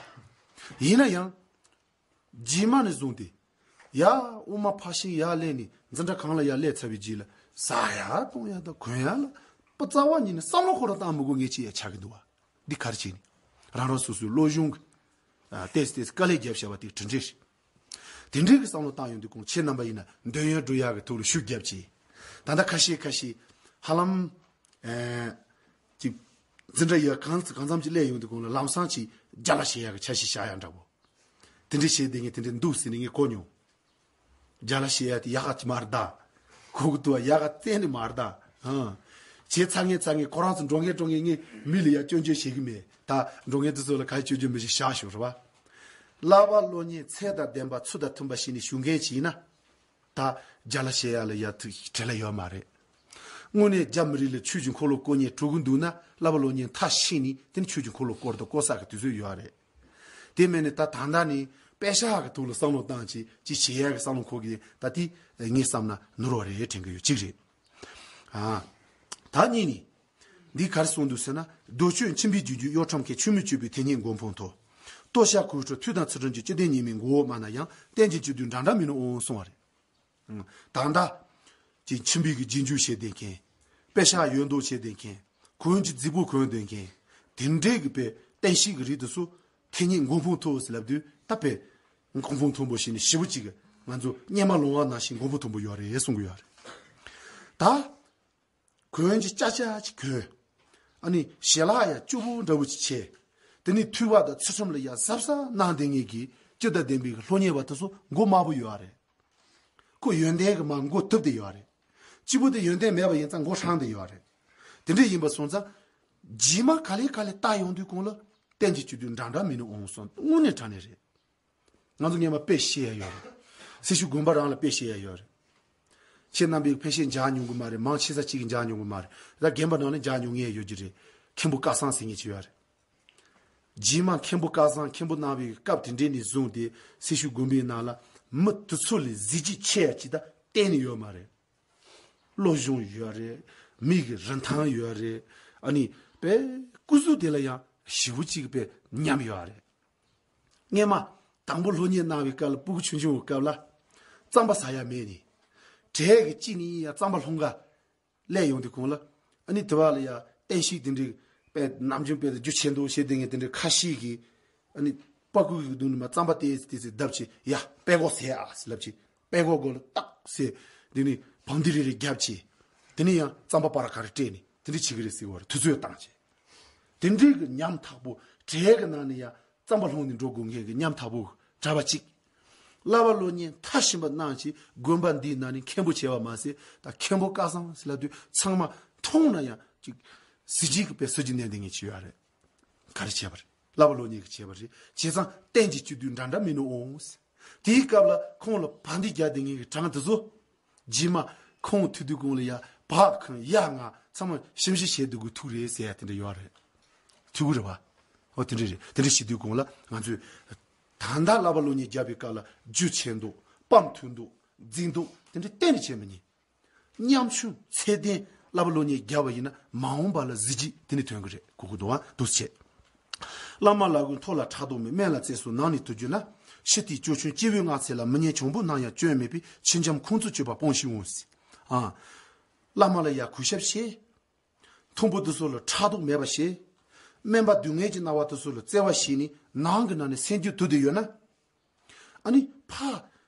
ཡིན་ན་ཡང་། རྗེས་མ་ནས་བཟུང་སྟེ། ཡ། དབུ་མ་ཕར་ཕྱིན་ཡར་སླེབས་ནས་འཛིན་གྲྭ་གང་ལ་ཡར་སླེབས་ཚར་བའི་རྗེས་ལ་ཟ་ཡ་འཐུང་ཡ་དང་གོན་ཡ་ལ་པ་རྩ་བ་ཉིད་ནས་བསམ་བློ་ཁོ་རང་བཏང་མི་དགོས་ངེས་ཅིག་ཡ་ཆགས་ཀྱི་འདུག་བ། འདི་ག་རེ་བྱས་ནས། རང་རང་སོ་སོའི་བློ་གཞུང་གི། ཨ། ཏེས་ཏེས་དཀའ་ལས་བརྒྱབ་བྱ་བ་དེ་གྲུབ་འབྲས་རེད། དེ་འདྲའི་གི་བསམ་བློ་བཏང་ཡོང་དུས་གོང་ཁྱེད་རྣམ་པ་ཡིན་ན་འདོད་ཡོན་སྒྲུབ་ཡག་གི་ཐོག་ལ་ཤུགས་རྒྱབ་ཀྱིས། ད་ལྟ་ཁ་ཤས་ཁ་ཤས་ཧ་ལམ། ཨེ། ཅིག་འཛིན་གྲྭ་ཡོད་གང་གང་འཚམ་ཅིག་སླེབས་ཡོང་དུས་གོང་ལ་ལམ་སང་ཅིག་རྒྱ་ལ་བྱེད་ཡག་གི་འཆར་གཞི་བཞག་ཡག་འདྲ་བོ། དེ་འདྲའི་བྱེད་བསྡད་མཁན་དེ་འདྲ་འདུག་ཟེར་ནས་ངས་གོ་མྱོང་། རྒྱ་ལ་བྱེད་ཡག་དེ་ཡག་ག་ཅིག་མ་རེད་ད། གོ་གི་འདུག་བ། ཡག་ག་གཏན་ནས་མ་རེད་ད། ཨང་། བྱས་ཚར་ངེས་ཚར་ངེས་ཁོ་རང་ཚོ་འགྲོ་ངེས་འགྲོ་ངེས་ངས་མི་ལ་ཡ་སྐྱོན་བརྗོད་བྱེད་ཀྱི་མེད་ད། འགྲོ་ངེས་དེ་ཚོ་ལ་ག་ཡེ་སྐྱོན་བརྗོད་མི་བྱེད་བཞག་ཞོག་རེད་བ། བསླབ་པ་སློབ་གཉེར་ཚད་དང་ལྡན་པ་ཚུལ་དང་མཐུན་པ་ཞིག་ནས་ཞུ་མཁན་ཅིག་ཡིན་ན། ད་རྒྱ་ལ་བྱེད་ཡག་ལ་ཡ་ཐུག་བྲེལ་ལ་ཡོད་མ་རེད། དངོས་གནས་རྒྱ་མི་རིགས་ལ་ཆོས་ཀྱི་འཁོར་ལོ་བསྐོར་མཁན་དྲུག་གི་འདུག་ན་བསླབ་པ་སློབ་གཉེར་མཐར་ཕྱིན་ནས་དེ་ནི་ཆོས་ཀྱི་འཁོར་ལོ་བསྐོར་དང་བསྐོར་ས་གི་དུས་ཚོད་ཡོད་རེད། དེ་མིན་ནས་ད་ད་ལྟ་ནི་པད་ཤག་གི་ཐོག་ལ་བསམ་བློ་བཏང་ཅིག་ཅིག་བྱེད་ཡག་གི་བསམ་བློ་འཁོར་གི་ད་དེ་ངས་བསམ་ན་ནོར་བ་རེད་དྲན་གི་ཡོད་གཅིག་རེད། ཨ། ད་གཉིས་ནི། འདི་ག་རེ་གསུངས་འདུག་ཟེར་ན། གདོལ་སྤྱོད་ཁྱིམ་པའི་རྒྱུད་རྒྱུ་གཡོ་ཁྲམ་མཁས་ཆོས་མི་སྤྱོད་པའི་དེ་ཉིད་མགོན་ཕུང་མཐོ། ལྟོ་ཤ་ཁོའི་ཁྲོད་མཐུ་དང་ཚུལ་ཁྲིམས་ཀྱི་བཅུད་ལྡན་ཉེས་དམིགས་མགོ་བོ་དམར་ན་ཡང་གཏན་གྱི་བཅུད་དུ་འདྲ་འདྲ་མིན་ནོ་འོང་གསུང་བ་རེད། ད་ལྟ། ཅིག་ཁྱིམ་པའི་གི་རྗེས་འཇུག་བྱེད་བསྡད་མཁན། པད་ཤག་ཡོད་མདོག་བྱེད་བསྡད་མཁན། གོན་གྱི་རྫིག་པོ་གོན་བསྡད་མཁན། དེ་འདྲའི་གི་པའི་བསྟན་བཤིག་གི་རིགས་དེ་ཚོ་དེ་ཉིད་མགོན་ཕུང་མཐོ་ཟེར་ལབ་དུས་ད་པའི་མགོན་ཕུང་མཐོན་པོ་ཞིག་ནི་ཞེ་པོ་ཅིག་གི་ང་ཚོ་སྙེ་མ་ལོང་བ་ནང་བཞིན་མགོན་ཕུང་མཐོན་པོ་ཡོད་རེད་གསུང་གི་ཡོད་རེད། ད། གོན་གྱི་ཅག་ཅག་ཅིག་གོན། ཨ་ནི་ཞལ་ལག་ཡ་སྐྱུར་པོ་འདྲ་བོ་ཅིག་བྱས། དེ་ནི་ཐོས་པ་དང་ཚུལ་ཁྲིམས་ལ་ཡ་གཟབ་གཟབ་གནང་བསྡད་མཁན་གྱི་སྤྱི་དང་ལྡན་པའི་སློབ་གཉེར་བ་དེ་ཚོ་མགོ་དམར་པོ་ཡོད་རེད། ཁོ་ཡོན་ཏན་གྱི་མར་མགོ་ཐུབ་བསྡད་ཡོད་རེད། གཅིག་པུ་དེ་ཡོན་ཏན་མེད་པ་ཡིན་ཙང་མགོ་ཧྲང་བསྡད་ཡོད་རེད། དེ་འདྲ་ཡིན་པ་སོང་ཙང་། རྗེས་མ་ག་ལེ་ག་ལེ་ལྟ་ཡོང་དུས་གོང་ལ་གཏན་གྱི་བཅུད་དུ་འདྲ་འདྲ་མིན་ནི་འོང་སོང་དངོས་གནས་དྲང་གནས་རེད། ང་ཚོ་སྔོན་མ་དཔེ་བཤད་ཡ་ཡོད་རེད། སེར་ཤུལ་དགོན་པ་རང་ལ་དཔེ་བཤད་ཡ་ཡོད་རེད། ཁྱེད་རྣམ་པས་ཕལ་ཆེར་མཇལ་མྱོང་གི་མ་རེད། མང་ཆེ་ས་གཅིག་གིས་མཇལ་མྱོང་གི་མ་རེད། ད་རྒན་པ་ནང་ནས་མཇལ་མྱོང་མཁན་ཡོད་ཀྱི་རེད། མཁན་པོ་སྐལ་བཟང་ཟེར་མཁན་ཅིག་ཡོད་རེད། རྗེས་མ་མཁན་པོ་སྐལ་བཟང་མཁན་པོ་གནང་བའི་སྐབས་དེ་འདྲའི་ནས་བཟུང་སྟེ་སེར་ཤུལ་དགོན་པའི་ནང་ལ་མི་དེ་ཚོ་ལས་གཟི་བརྗིད་ཆེ་ཡ་ཅིག་ད་གཏན་ནས་ཡོད་མ་རེད། བློ་སྦྱོང་ཡོད་རེད། མི་གི་རིན་ཐང་ཡོད་རེད། ཨ་ནི་དཔེ་སྐུ་གཟུགས་དེ་ལ་ཡང་ཞེ་པོ་ཅིག་དཔེ་ཉམས་ཡོད་རེད། སྔས་མ་དང་པོ་སློབ་གཉེར་གནང་བའི་སྐབས་ལ་སྤུ་གུ་ཆུང་ཆུང་གི་སྐབས་ལ་རྩམ་པ་ཟ་ཡ་མེད་ནི། གྲལ་གི་གཅིག་ནས་ཡ་རྩམ་པ་སློང་ག་སླེབས་ཡོང་དུས་གོང་ལ་ཨ་ནི་དེ་བ་ལ་ཡ་བསྟན་བཤིག་དེ་འདྲའི་ ཨེ་ནམ་རྒྱུན་དཔེ་རྒྱུ་ཆེ་མདོག་བྱེད་བསྡད་མཁན་དེ་འདྲའི་ཁ་ཤས་ཀྱིས་ཨ་ནི་པ་ཀུ་གི་མདུན་ནས་མར་རྩམ་པ་ཏོག་ཙམ་ཏོག་ཙམ་བརྡབས་བྱས། ཡ་པད་གོག་ཟས་ཨ་ཟེར་ལབ་བྱས། པད་གོག་མགོ་ལ་ཏག་ཟེར། དེ་ནས་བང་སྡེར་རེ་རེ་བརྒྱབ་བྱས། དེ་ནས་ཡང་རྩམ་པ་པར་ག་རེ་སྤྲད་ནས་དེ་འདྲ་བྱེད་ཀྱི་རེད་ཟེར་བ་རེད། དུས་ཚོད་བཏང་བྱས། དེ་འདྲའི་གི་ཉམ་ཐག་པོ། གྲལ་གི་ནང་ནས་ཡ་རྩམ་པ་སློང་ནས་འགྲོ་དགོས་མཁན་གི་ཉམ་ཐག་པོ་གྲྭ་པ་གཅིག་བསླབ་པ་སློབ་གཉེར་མཐར་ཕྱིན་པ་གནང་བྱས། དགོན་པ་འདིའི་ནང་ནས་མཁན་པོ་བྱས་པ་མ་ཟད། ད་མཁན་པོ་སྐལ་བཟང་ཟེར་ལབ་དུས་ཚང་མ་མཐོང་ན་ཡང་ཅིག་གཟི་བརྗིད་ཀྱི་དཔེ་སྲོལ་གྱི་གནས་འདི་ངས་བྱས་ཡོད་རེད། ག་རེ་བྱས་པ་རེད། བསླབ་པ་སློབ་གཉེར་གྱི་བྱས་པ་རེད། བྱས་ཙང་རྟེན་གྱི་སྤྱི་དུས་འདྲ་འདྲ་མིན་ནོ་འོང་ཟེར། དེའི་སྐབས་ལ་ཁོང་ལ་བ་འདི་རྒྱག་བསྡད་མཁན་གྱི་གྲངས་དེ་ཚོ། རྗེས་མ་ཁོང་ཐུག་དུས་གོང་ལ་ཡ་བག་ཁང་ཡ་ང་ཚང་མ་ཞིམ་ཞིམ་བྱས་འདུག་གི་ཐུག་རེད་ཟེར་ཡ་དེ་འདྲ་ཡོད་རེད། ཐུག་གི་རེད་བ། ཨོ་དེ་འདྲ་རེད། དེ་འདྲ་བྱེད་དུས་གོང་ལ་ང་ཚོས་ད་ལྟ་བསླབ་པ་སློབ་གཉེར་བརྒྱབ་པའི་སྐབས་ལ་རྒྱུ་ཆེ་མདོག་པ་མཐུན་མདོག་འཛིང་མདོག་དེ་འདྲ་གཏན་ནས་བྱེད་མི་ཉན། ཉམ་ཆུང་ཚད་ལྡན་བསླབ་པ་སློབ་གཉེར་བརྒྱབ་པ་ཡིན་ན་མ་འོངས་པ་ལ་གཟི་བརྗིད་དེ་ནས་ཐོན་གི་རེད། གོ་གི་འདུག་བ། འདུག་སེ་བྱས། བླ་མ་ལ་གུས་མཐོ་ལ་ཕྲག་དོག་མེད། དམན་ལ་བརྩེ་སོགས་ནང་ནས་དུ་གྱུར་ན། ཕྱི་དེའི་ཅོ་ཆུན་སྐྱེ་བོའི་སྔགས་ཚད་ལ་མི་ཉན། གྱོང་པོ་ནམ་ཡང་སྐྱོན་མེད་པའི། ཕྱི་འཇམ་ཁོང་ཚོ་སྤྱོད་པ་སྤོང་ཞིག་འོང་ཟེར། ཨ། བླ་མ་ལ་ཡ་གུས་ཞབས་བྱེད། མཐོན་པོ་དེ་ཚོ་ལ་ཕྲག་དོག་མེད་པ་བྱེད། དམན་པ་སྡུག་བསྔལ་གྱི་སྣང་བ་དེ་ཚོ་ལ་བརྩེ་བ་བྱས་ནས་ནང་གི་ནང་ནས་སེམས་རྒྱུད་དུ་བསྡད་ཡོད་ན། ཨ་ནི་ཕ།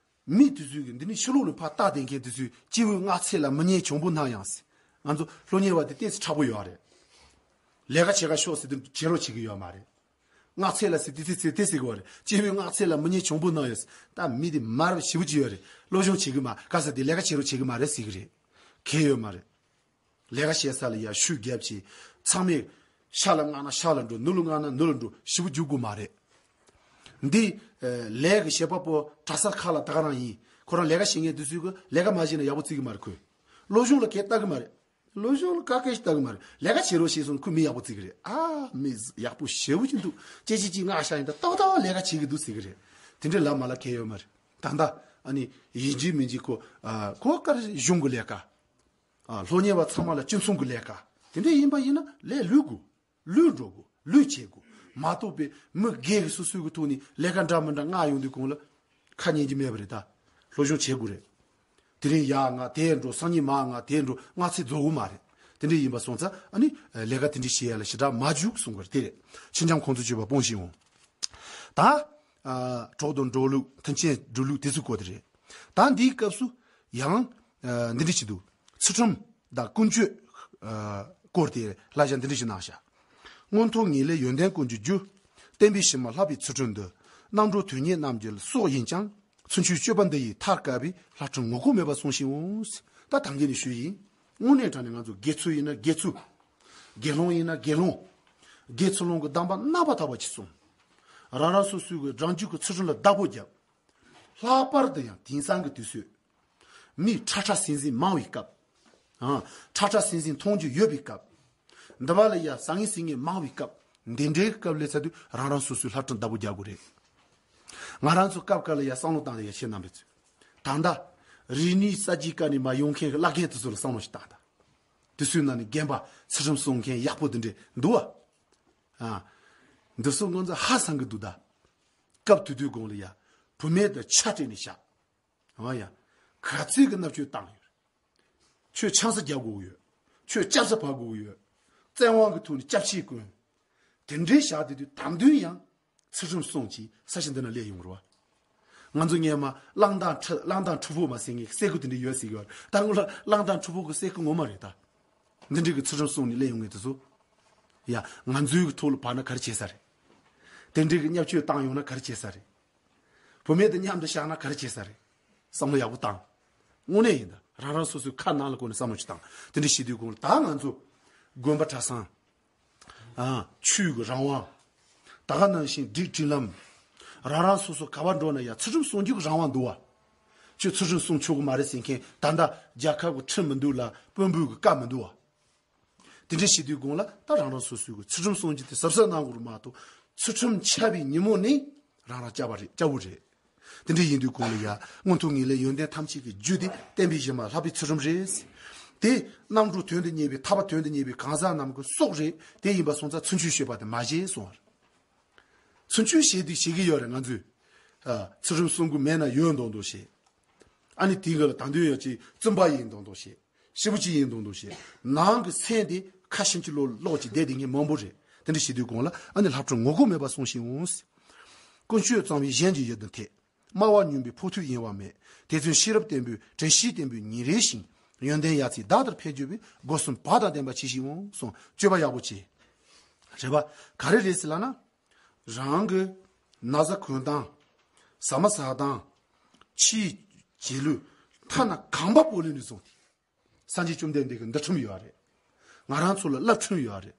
མི་དེ་ཚོས་གི་འདི་ནི་ཕྱི་ལོགས་ལ་ཕར་ལྟ་བསྡད་མཁན་དེ་ཚོས་སྐྱེ་བོའི་སྔགས་ཚད་ལ་མི་ཉན། གྱོང་པོ་ནམ་ཡང་ཟེར། ང་ཚོ་སློབ་གཉེར་བ་དེ་ཏོག་ཙམ་ཕྲག་པོ་ཡོད་རེད། ལས་ཀ་བྱེད་ག་ཤོག་ཟེར་དུས་བྱེད་རོགས་བྱེད་ཀྱི་ཡོད་མ་རེད། སྔགས་ཚད་ལ་ཟེར་དུས་ཚེ་ཚེ་དེ་ཟེར་གི་བ་རེད། སྐྱེ་བོའི་སྔགས་ཚད་ལ་མི་ཉན། གྱོང་པོ་ནམ་ཡང་ཟེར། ད་མི་དེ་མར་ཞེ་པོ་ཅིག་ཡོད་རེད། སློབ་སྦྱོང་བྱེད་གི་མ་ག་ས་དེ་ལས་ཀ་བྱེད་རོགས་བྱེད་གི་མ་རེད་ཟེར་གི་རེད། གལ་ཡོད་མ་རེད། ལས་ཀ་བྱེད་ས་ལ་ཡ་ཤུགས་རྒྱབ་བྱས། ཚང་མས་ཤ་ལ་མངགས་ན་ཤ་ལ་འགྲོ། ནུ་ལ་མངགས་ན་ནུ་ལ་འགྲོ། ཞེ་པོ་རྒྱུག་དགོས་མ་རེད། འདི་ལས་ཀྱི་བྱེད་པ་པོ་གྲྭ་ས་ཁག་ལ་ད་ག་རང་ཡིན། ཁོ་རང་ལས་ཀ་བྱེད་མཁན་དེ་ཚོས་གི་ལས་ཀ་མ་བྱས་ན་ཡག་པོ་བརྩི་གི་མ་རེད་ཁོས། སློབ་སྦྱོང་ལ་གས་ལྟ་གི་མ་རེད། སློབ་སྦྱོང་ལ་ག་གས་ཤིག་ལྟ་གི་མ་རེད། ལས་ཀ་བྱེད་རོགས་བྱས་སོང་ན་ཁོས་མི་ཡག་པོ་བརྩི་གི་རེད། ཨ་མི་ཡག་པོ་ཞེ་པོ་ཅིག་འདུག་ཅེ་ཅེ་ཅེ་ང་ཤ་ཡིན་ད་ཏོག་ཏོག་ལས་ཀ་བྱེད་གི་འདུག་ཟེར་གི་རེད། དེ་འདྲའི་ལབ་མ་ལབ་གལ་ཡོད་མ་རེད། ད་ལྟ་ཨ་ནི་ཡིན་གཅིག་མིན་གཅིག་ཁོ་ཨ་ཁོ་ག་རེ་གཞུང་གི་ལས་ཀ། ཨ་སློབ་གཉེར་བ་ཚང་མ་ལ་སྤྱི་ཚོགས་ཀྱི་ལས་ཀ། དེ་འདྲ་ཡིན་པ་ཡིན་ན་ལས་ལུས་དགོས། ལུས་འགྲོ་དགོས། ལུས་བྱེད་དགོས། མ་གཏོགས་པའི་མི་སྒེར་གྱི་སོ་སོའི་གི་ཐོག་ནས་ལས་ཀ་འདྲ་མི་འདྲ་མངགས་ཡོང་དུས་གོང་ལ་ཁ་ཉན་གྱི་མེད་པ་རེད་ད། སློབ་སྦྱོང་བྱེད་དགོས་རེད། དེ་རིང་ཡར་མངགས་དེར་འགྲོ། སང་ཉིན་མར་མངགས་དེར་འགྲོ། མངགས་ཚད་རྫོགས་གི་མ་རེད། དེ་འདྲ་ཡིན་པ་སོང་ཙང་ཨ་ནི་ལས་ཀ་དེ་འདྲ་བྱེད་ཡ་ལ་ཞེ་དྲག་མ་འཇུག་གསུང་གི་རེད། དེ་རེད། ཕྱི་འཇམ་ཁོང་ཚོ་སྤྱོད་པ་སྤོང་ཞིག་འོང་། ད། ཨ་གྲོགས་དང་འགྲོ་ལུགས། མཐུན་རྐྱེན་སྒྲུབ་ལུགས་དེ་ཚོའི་སྐོར་དེ་རེད། ད་འདིའི་སྐབས་སུ་ཡང་ཨ་འདི་འདྲ་ཞིག་འདུག་ཚུལ་ཁྲིམས་དང་ཀུན་སྤྱོད་ཨ་སྐོར་དེ་བསླབ་བྱ་འདི་འདྲ་ཞིག་གནང་བཞག་མངོན་མཐོ་ངེས་ལེགས་ཡོན་ཏན་ཀུན་གྱི་རྒྱུ། བསྟན་པའི་གཞི་མ་བསླབ་པའི་ཚུལ་ཁྲིམས་འདི། རྣམ་གྲོལ་དོན་གཉེར་རྣམས་ཀྱི་སྲོག་ཡིན་ཀྱང་། ཚུལ་འཆོས་སྤྱོད་པ་འདི་ཡིས་མཐར་དཀའ་བའི། ལྷ་ཁྲིམས་ངོ་ལྐོག་མེད་པར་སྲུང་ཞིག་འོང་། ད་ད་གིན་ནས་ཞུས་ཡིན། དངོས་གནས་དྲང་གནས་ང་ཚོ་དགེ་ཚུལ་ཡིན་ན་དགེ་ཚུལ། དགེ་སློང་ཡིན་ན་དགེ་སློང་། དགེ་ཚུལ་སློང་གི་གདམས་པ་རྣམ་པར་དག་པ་ཅིག་གསུངས། རང་རང་སོ་སོའི་གི་རང་རྒྱུད་ཀྱི་ཚུལ་ཁྲིམས་ལ་བདག་པོ་བརྒྱབ། ལྷག་པར་དུ་ཡང་དེང་སང་གི་དུས་ཚོད། མི་ཁྲ་ཁྲ་ཟིང་ཟིང་མང་བའི་སྐབས། ཨང་། ཁྲ་ཁྲ་ཟིང་ཟིང་མཐོང་རྒྱུ་ཡོད་པའི་སྐབས། འདི་བ་ལ་ཡ་ཟང་ངེ་ཟིང་ངེ་མང་བའི་སྐབས། འདི་འདྲའི་སྐབས་སླེབས་ཚར་དུས་རང་རང་སོ་སོའི་ལྷ་ཁྲིམས་བདག་པོ་རྒྱག་དགོས་རེད། ང་རང་ཚོ་སྐབས་འགའ་ལ་ཡ་བསམ་བློ་བཏང་ལ་ཡ་ཁྱེད་རྣམ་པས་ཚོས། ད་ལྟ་རིག་གནས་གསར་བརྗེའི་སྐབས་ནས་མར་ཡོང་མཁན་གྱི་བླ་རྒན་དེ་ཚོ་ལ་བསམ་བློ་ཞིག་བཏང་དང་། དེ་ཚོའི་ནང་ནས་རྒན་པ་ཚུལ་ཁྲིམས་སྲུང་མཁན་ཡག་པོ་དེ་འདྲས་འདུག་བ། ཨ། འདི་ཚོ་ང་ཚོ་ཧ་སང་གི་འདུག་ད། སྐབས་དེ་དུས་གོང་ལ་ཡ། བུད་མེད་དང་ཆ་སྤྲད་ནས་བཞག་ཨ་ཡ། ག་ཚོད་ཀྱི་མནར་གཅོད་བཏང་ཡོད། ཁྱོད་ཆང་ས་རྒྱག་དགོས་ཡོད། ཁྱོད་སྐྱབས་ས་བབས་དགོས་ཡོད། བཙན་དབང་གི་ཐོག་ནས་སྐྱབས་ཆས་གོན། དེ་འདྲའི་བཞག་དེ་དུས་དམ་དོན་ཡང་ཚུལ་ཁྲིམས་སྲུང་གིས་ས་ཆ་འདི་ན་སླེབས་ཡོང་རེད་བ། ང་ཚོ་སྔས་མ་གླང་དང་ཁྲི་གླང་དང་ཁྲི་ཕུག་མ་ཟེར་མཁན་གྱི་སྲས་སྐུ་དེ་འདྲ་ཡོད་ཟེར་གི་བ། ད་སྔོན་ལ་གླང་དང་ཁྲི་ཕུག་གི་སྲས་སྐུ་ངོ་མ་རེད་ད། འདི་འདྲའི་གི་ཚུལ་ཁྲིམས་སྲུང་ནས་སླེབས་ཡོང་མཁན་དེ་ཚོ། ཡ། ང་ཚོའི་གི་ཐོག་ལ་བབས་ན་ག་རེ་བྱེད་ས་རེད། དེ་འདྲའི་གི་བརྙས་བཅོས་བཏང་ཡོང་ན་ག་རེ་བྱེད་ས་རེད། བུད་མེད་དང་མཉམ་དུ་བཞག་ན་ག་རེ་བྱེད་ས་རེད། བསམ་བློ་ཡག་པོ་བཏང་། དངོས་གནས་ཡིན་ད། རང་རང་སོ་སོའི་ཁ་ནང་ལ་བསྐོར་ནས་བསམ་བློ་ཅིག་བཏང་། དེ་འདྲ་བྱེད་དུས་གོང་ལ་ད་ང་ཚོ་དགོན་པ་གྲྭ་ཚང་། ཨ། ཆོས་ཀྱི་རང་དབང་། ད་ག་ནང་བཞིན་སྒྲིག་ཁྲིམས་ལམ། རང་རང་སོ་སོ་ག་པར་འགྲོ་ན་ཡང་ཚུལ་ཁྲིམས་སྲུང་རྒྱུ་གི་རང་དབང་འདུག་བ། ཁྱོད་ཚུལ་ཁྲིམས་སྲུང་ཆོག་གི་མ་རེད་ཟེར་མཁན་ད་ལྟ་རྒྱལ་ཁབ་ཀྱི་ཁྲིམས་མི་འདུག་ལ་དཔོན་པོའི་གི་བཀའ་མི་འདུག་བ། དེ་འདྲ་བྱེད་དུས་གོང་ལ་ད་རང་རང་སོ་སོའི་གི་ཚུལ་ཁྲིམས་སྲུང་རྒྱུ་དེ་གཟབ་གཟབ་གནང་དགོས་རེད་མ་གཏོགས། ཚུལ་ཁྲིམས་འཆལ་བའི་ཉིན་མོ་ནི་རང་རང་སྐྱབས་པ་རེད། སྐྱབས་བུ་རེད། དེ་འདྲ་ཡིན་དུས་གོང་ལ་ཡ། མངོན་མཐོ་ངེས་ལེགས་ཡོན་ཏན་ཐམས་ཅད་ཀྱི་རྒྱུ་དེ་བསྟན་པའི་གཞི་མ་བསླབ་པའི་ཚུལ་ཁྲིམས་རེད། དེ་རྣམ་གྲོལ་དོན་དུ་གཉེར་བའི་ཐར་པ་དོན་དུ་གཉེར་བའི་གང་ཟག་རྣམས་ཀྱི་སྲོག་རེད། དེ་ཡིན་པ་སོང་ཙང་ཚུལ་འཆོས་སྤྱོད་པ་དེ་མ་བྱེད་གསུང་བ་རེད། ཚུལ་འཆོས་བྱེད་དུས་བྱེད་ཀྱི་ཡོད་རེད་ང་ཚོས། ཨ། ཚུལ་ཁྲིམས་སྲུང་གི་མེད་ན་ཡོད་མདོག་མདོག་བྱེད། ཨ་ནི་དེའི་སྒང་ལ་ད་དུང་ཡང་ཅིག་བཙུན་པ་ཡིན་མདོག་མདོག་བྱེད། ཞེ་པོ་ཅིག་ཡིན་མདོག་མདོག་བྱེད། ནང་གི་སེམས་དེ་ ཁ་ཤིན་གྱི་ལོ་ལོག་ཅིག་བསྡད་དེ་ངས་མང་པོ་རེད། དེ་འདྲ་བྱེད་དུས་གོང་ལ་ཨ་ནི་ལྷག་འཕྲོ་ངོ་ལྐོག་མེད་པར་སྲུང་ཞིག་འོང་ཟེར། ཀུན་སྤྱོད་གཙང་བའི་གཞན་གྱི་ཡུལ་དུ་འཐད། སྨྲ་བ་སྙོམས་པའི་ཕོ་ཐུག་གཡེང་བ་མེད། དེ་ཚུན་ཤེས་རབ་བརྟན་པོས་དྲན་ཤེས་བརྟན་པོས་ཉིན་རེ་བཞིན་ཡོན་ཏན་ཡར་ཚེ་བདག་ལྟར་འཕེལ་འགྱུར་བའི་སྒོ་གསུམ་བག་དང་ལྡན་པ་ཇི་ཞིག་འོང་གསུངས། སྤྱོད་པ་ཡག་པོ་བྱེད། རེད་པ། ག་རེ་རེད་ཟེར་ལབ་ན། རང་གི་ན་བཟའ་གོན་སྟངས། ཟ་མ་ཟ་སྟངས། ཕྱིའི་བྱེད་ལུགས། ཐ་ན་གོམ་པ་སྤོ་ལུགས་ནས་བཟུང་སྟེ། སངས་རྒྱས་བཅོམ་ལྡན་འདས་ཀྱི་འདུལ་ཁྲིམས་ཡོད་རེད། ང་རང་ཚོ་ལ་བསླབ་ཁྲིམས་ཡོད་རེད།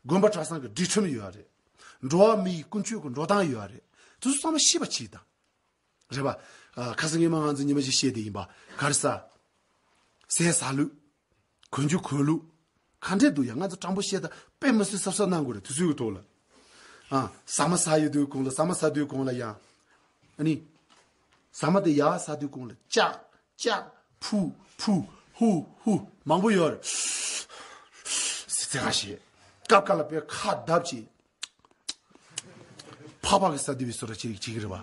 དགོན་པ་གྲྭ་ཚང་གི་སྒྲིག་ཁྲིམས་ཡོད་རེད། འགྲོ་བ་མི་ཡི་ཀུན་སྤྱོད་ཀྱི་འགྲོ་སྟངས་ཡོད་རེད། དེ་ཚོ་ཚང་མ་ཤེས་པ་བྱེད་དང་། རེད་པ། ཨ། ཁ་སང་ཉི་མ་ང་ཚོ་ཉི་མ་ཞིག་བཤད་དེ་ཡིན་པ། ག་རེ་ཟ། ཟས་ཟ་ལུགས། གོན་རྒྱུ་གོན་ལུགས། ག་འདྲས་འདུག་ཡ། ང་ཚོ་དྲང་པོ་བཤད་ད་དཔེ་མི་སྲིད་གཟབ་གཟབ་གནང་དགོས་རེད། དུས་ཚོད་ཀྱི་ཐོག་ལ། ཨ། ཟ་མ་ཟ་ཡོད་དུས་གོང་ལ། ཟ་མ་ཟ་དུས་གོང་ལ་ཡང་། ཨ་ནི། ཟ་མ་དེ་ཡར་ཟ་དུས་གོང་ལ་ལྕག་ལྕག་ཕུ་ཕུ་ཧུ་ཧུ་མང་པོ་ཡོད་རེད། ཟེར་ཚེ་ག་ཞེས། སྐབས་འགའ་ལ་དཔེ་ཁ་བརྡབ་བྱེད། ཕག་པ་གི་ས་དེ་བའི་བཟོ་འདྲ་བྱེད་བྱེད་ཀྱི་རེད་པ།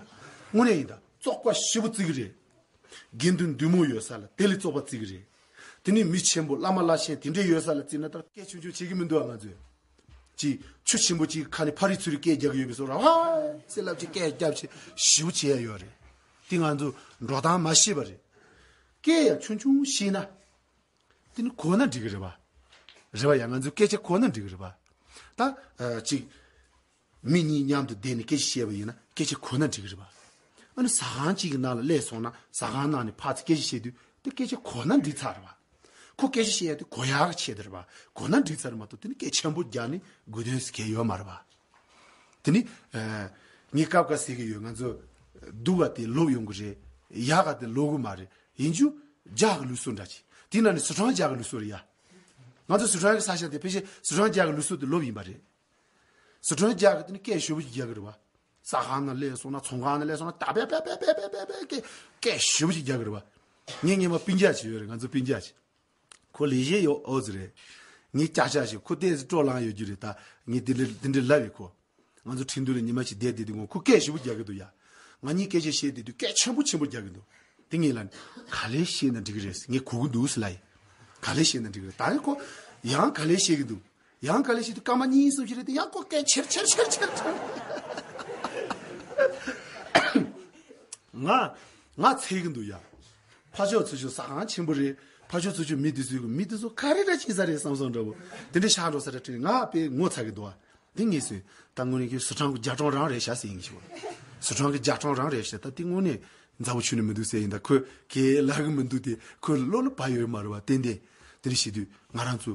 དངོས་གནས་ཡིན་ད། བཙོག་པ་ཞེ་པོ་བརྩི་གི་རེད། དགེ་འདུན་འདུས་མོ་ཡོད་ས་ལ་དེ་ལས་བཙོག་པ་བརྩི་གི་རེད། དེ་ནས་མི་ཆེན་པོ་བླ་མ་བླ་ཆེན་དེ་འདྲས་ཡོད་ས་ལ་བརྩིས་ན་ད་སྐད་ཆུང་ཆུང་བྱེད་ཀྱི་མི་འདུག་ཨ། ང་ཚོས་ཅིག་ཆུ་ཆེན་པོ་ཅིག་ཁ་ནས་ཕ་རི་ཚུ་རི་སྐད་རྒྱག་གི་ཡོད་པའི་བཟོ་འདྲ། ཧའི་ཟེར་ལབ་བྱེད། སྐད་རྒྱབ་བྱེད། ཞེ་པོ་བྱེད་ཡ་ཡོད་རེད། དེ་ང་ཚོ་འགྲོ་སྟངས་མ་ཤེས་པ་རེད། སྐད་ཡང་ཆུང་ཆུང་བཤད་ན། དེ་ནི་གོ་ན་འགྲིག་གི་རེད་པ། རེད་པ་ཡ། ང་ཚོའི་སྐད་ཆ་གོ་ན་འགྲིག་གི་རེད་པ། ད་ཨ་ཅིག་མི་གཉིས་མཉམ་དུ་བསྡད་ནས་སྐད་ཆ་བཤད་པ་ཡིན་ན་སྐད་ཆ་གོ་ན་འགྲིག་གི་རེད་པ། ཨ་ནི་ཟ་ཁང་གཅིག་གི་ནང་ལ་སླེབས་སོང་ན། ཟ་ཁང་ནང་ནས་ཕར་ཚུར་སྐད་ཆ་བཤད་དུས་དེ་སྐད་ཆ་གོ་ན་འགྲིག་ཚར་རེད་པ། ཁོ་སྐད་ཆ་བཤད་ཡ་དེ་གོ་ཡག་གི་ཆེད་དུ་རེད་པ། གོ་ན་འགྲིག་ཚར་རེད་མ་གཏོགས་དེ་ནི་སྐད་ཆེན་པོ་རྒྱག་ནས་དགོས་དོན་ཟེར་གྱི་ཡོད་མ་རེད་པ། དེ་ནི་ཨ་ངས་སྐབས་འགའ་ཟེར་གྱི་ཡོད། ང་ཚོ་སྡུག་ག་དེ་ལོབས་ཡོང་གི་རེད། ཡག་ག་དེ་ལོབས་གི་མ་རེད། ཡིན་རྒྱུ་རྒྱ་གི་ལུགས་སྲོལ་འདྲ་ཅིག། དེ་ནང་ནས་སི་ཁྲོན་རྒྱ་གི་ལུགས་སྲོལ་རེད་ཡ། ང་ཚོ་སི་ཁྲོན་གི་ས་ཆ་དེ་ཕལ་ཆེར་སི་ཁྲོན་རྒྱ་གི་ལུགས་སྲོལ་དེ་ལོབས་ཡིན་པ་རེད། སི་ཁྲོན་རྒྱ་གི་དེ་ནི་སྐད་ཞེ་པོ་ཅིག་རྒྱག་གི་རེད་པ། ཟ་ཁང་ནང་སླེབས་སོང་ན། ཚོང་ཁང་ནང་སླེབས་སོང་ན། ད་པེ་པེ་པེ་སྐད་ཞེ་པོ་ཅིག་རྒྱག་གི་རེད་པ། ངས་སྔོན་མ་སྤུན་ཀྱག་ཅིག་ཡོད་རེད། ང་ཚོ་སྤུན་ཀྱག་ཅིག། ཁོ་ལས་བྱེད་ཡོད་ཨོ་ཙི་རེད། ངས་ཀྱག་ཀྱག་བྱས། ཁོ་ཏོག་ཙམ་སྤྲོ་ལངས་ཡོད་རྒྱུ་རེད། ད་ངས་དེ་འདྲ་དེ་འདྲ་ལབ་ཡོད་ཁོ། ང་ཚོ་ཁྲིན་ཏུའུ་ལ་ཉི་མ་ཞིག་བསྡད་དེ་དུས་ཁོ་སྐད་ཞེ་པོ་རྒྱག་གི་འདུག་ཡ། ང་གཉིས་སྐད་ཆ་བཤད་དེ་དུས་སྐད་ཆེན་པོ་ཆེན་པོ་རྒྱག་གི་འདུག། དེ་ངས་ལབ་ནས། ག་ལེར་བཤད་ན་འགྲིག་གི་རེད། ངས་གོ་གི་འདུག་ཟེར་ལབ་ཡིན། ག་ལེར་བཤད་ན་འགྲིག་གི་རེད། ད་ནི་ཁོ་ཡང་ག་ལེར་བཤད་གི་འདུག། ཡང་ག་ལེར་བཤད་དུས་སྐར་མ་གཉིས་གསུམ་ཞིག་རེད་དེ་ཡང་ཁོ་སྐད་ཆེར་ཆེར་ཆེར་ཆེར་ཆེར། ང་ང་འཚེར་གི་འདུག་ཡ། ཕར་ཕྱོགས་ཚུར་ཕྱོགས་ཟ་ཁང་ཆེན་པོ་རེད། ཕར་ཕྱོགས་ཚུར་ཕྱོགས་མི་དེ་ཚོའི་གི་མི་དེ་ཚོ་ག་རེ་འདྲ་བྱེད་ས་རེད་བསམ་བསམ་འདྲ་པོ། དེ་འདྲ་ཆགས་འགྲོ་ས་རེད་དྲན། ང་དཔེ་ངོ་ཚ་གི་འདུག་ཨ། དེ་ངས་ཟེར། ད་དངོས་གནས་ཀྱི་སི་ཁྲོན་གི་རྒྱ་གྲོང་རང་རེད་ཤག་ཟེར་ཡིན་ཞུ། སི་ཁྲོན་གི་རྒྱ་གྲོང་རང་རེད་ཤག། ད་དེ་དངོས་གནས་མཛའ་བོ་ཁྱོན་ནས་མི་འདུག་ཟེར་ཡིན། ད་ཁོས་ག་ལེར་ལབ་གི་མི་འདུག། དེ་ཁོའི་བློ་ལ་བབས་ཡོད་མ་རེད་པ། ཏན་ཏན། དེ་འདྲ་བྱེད་དུས་ང་རང་ཚོ་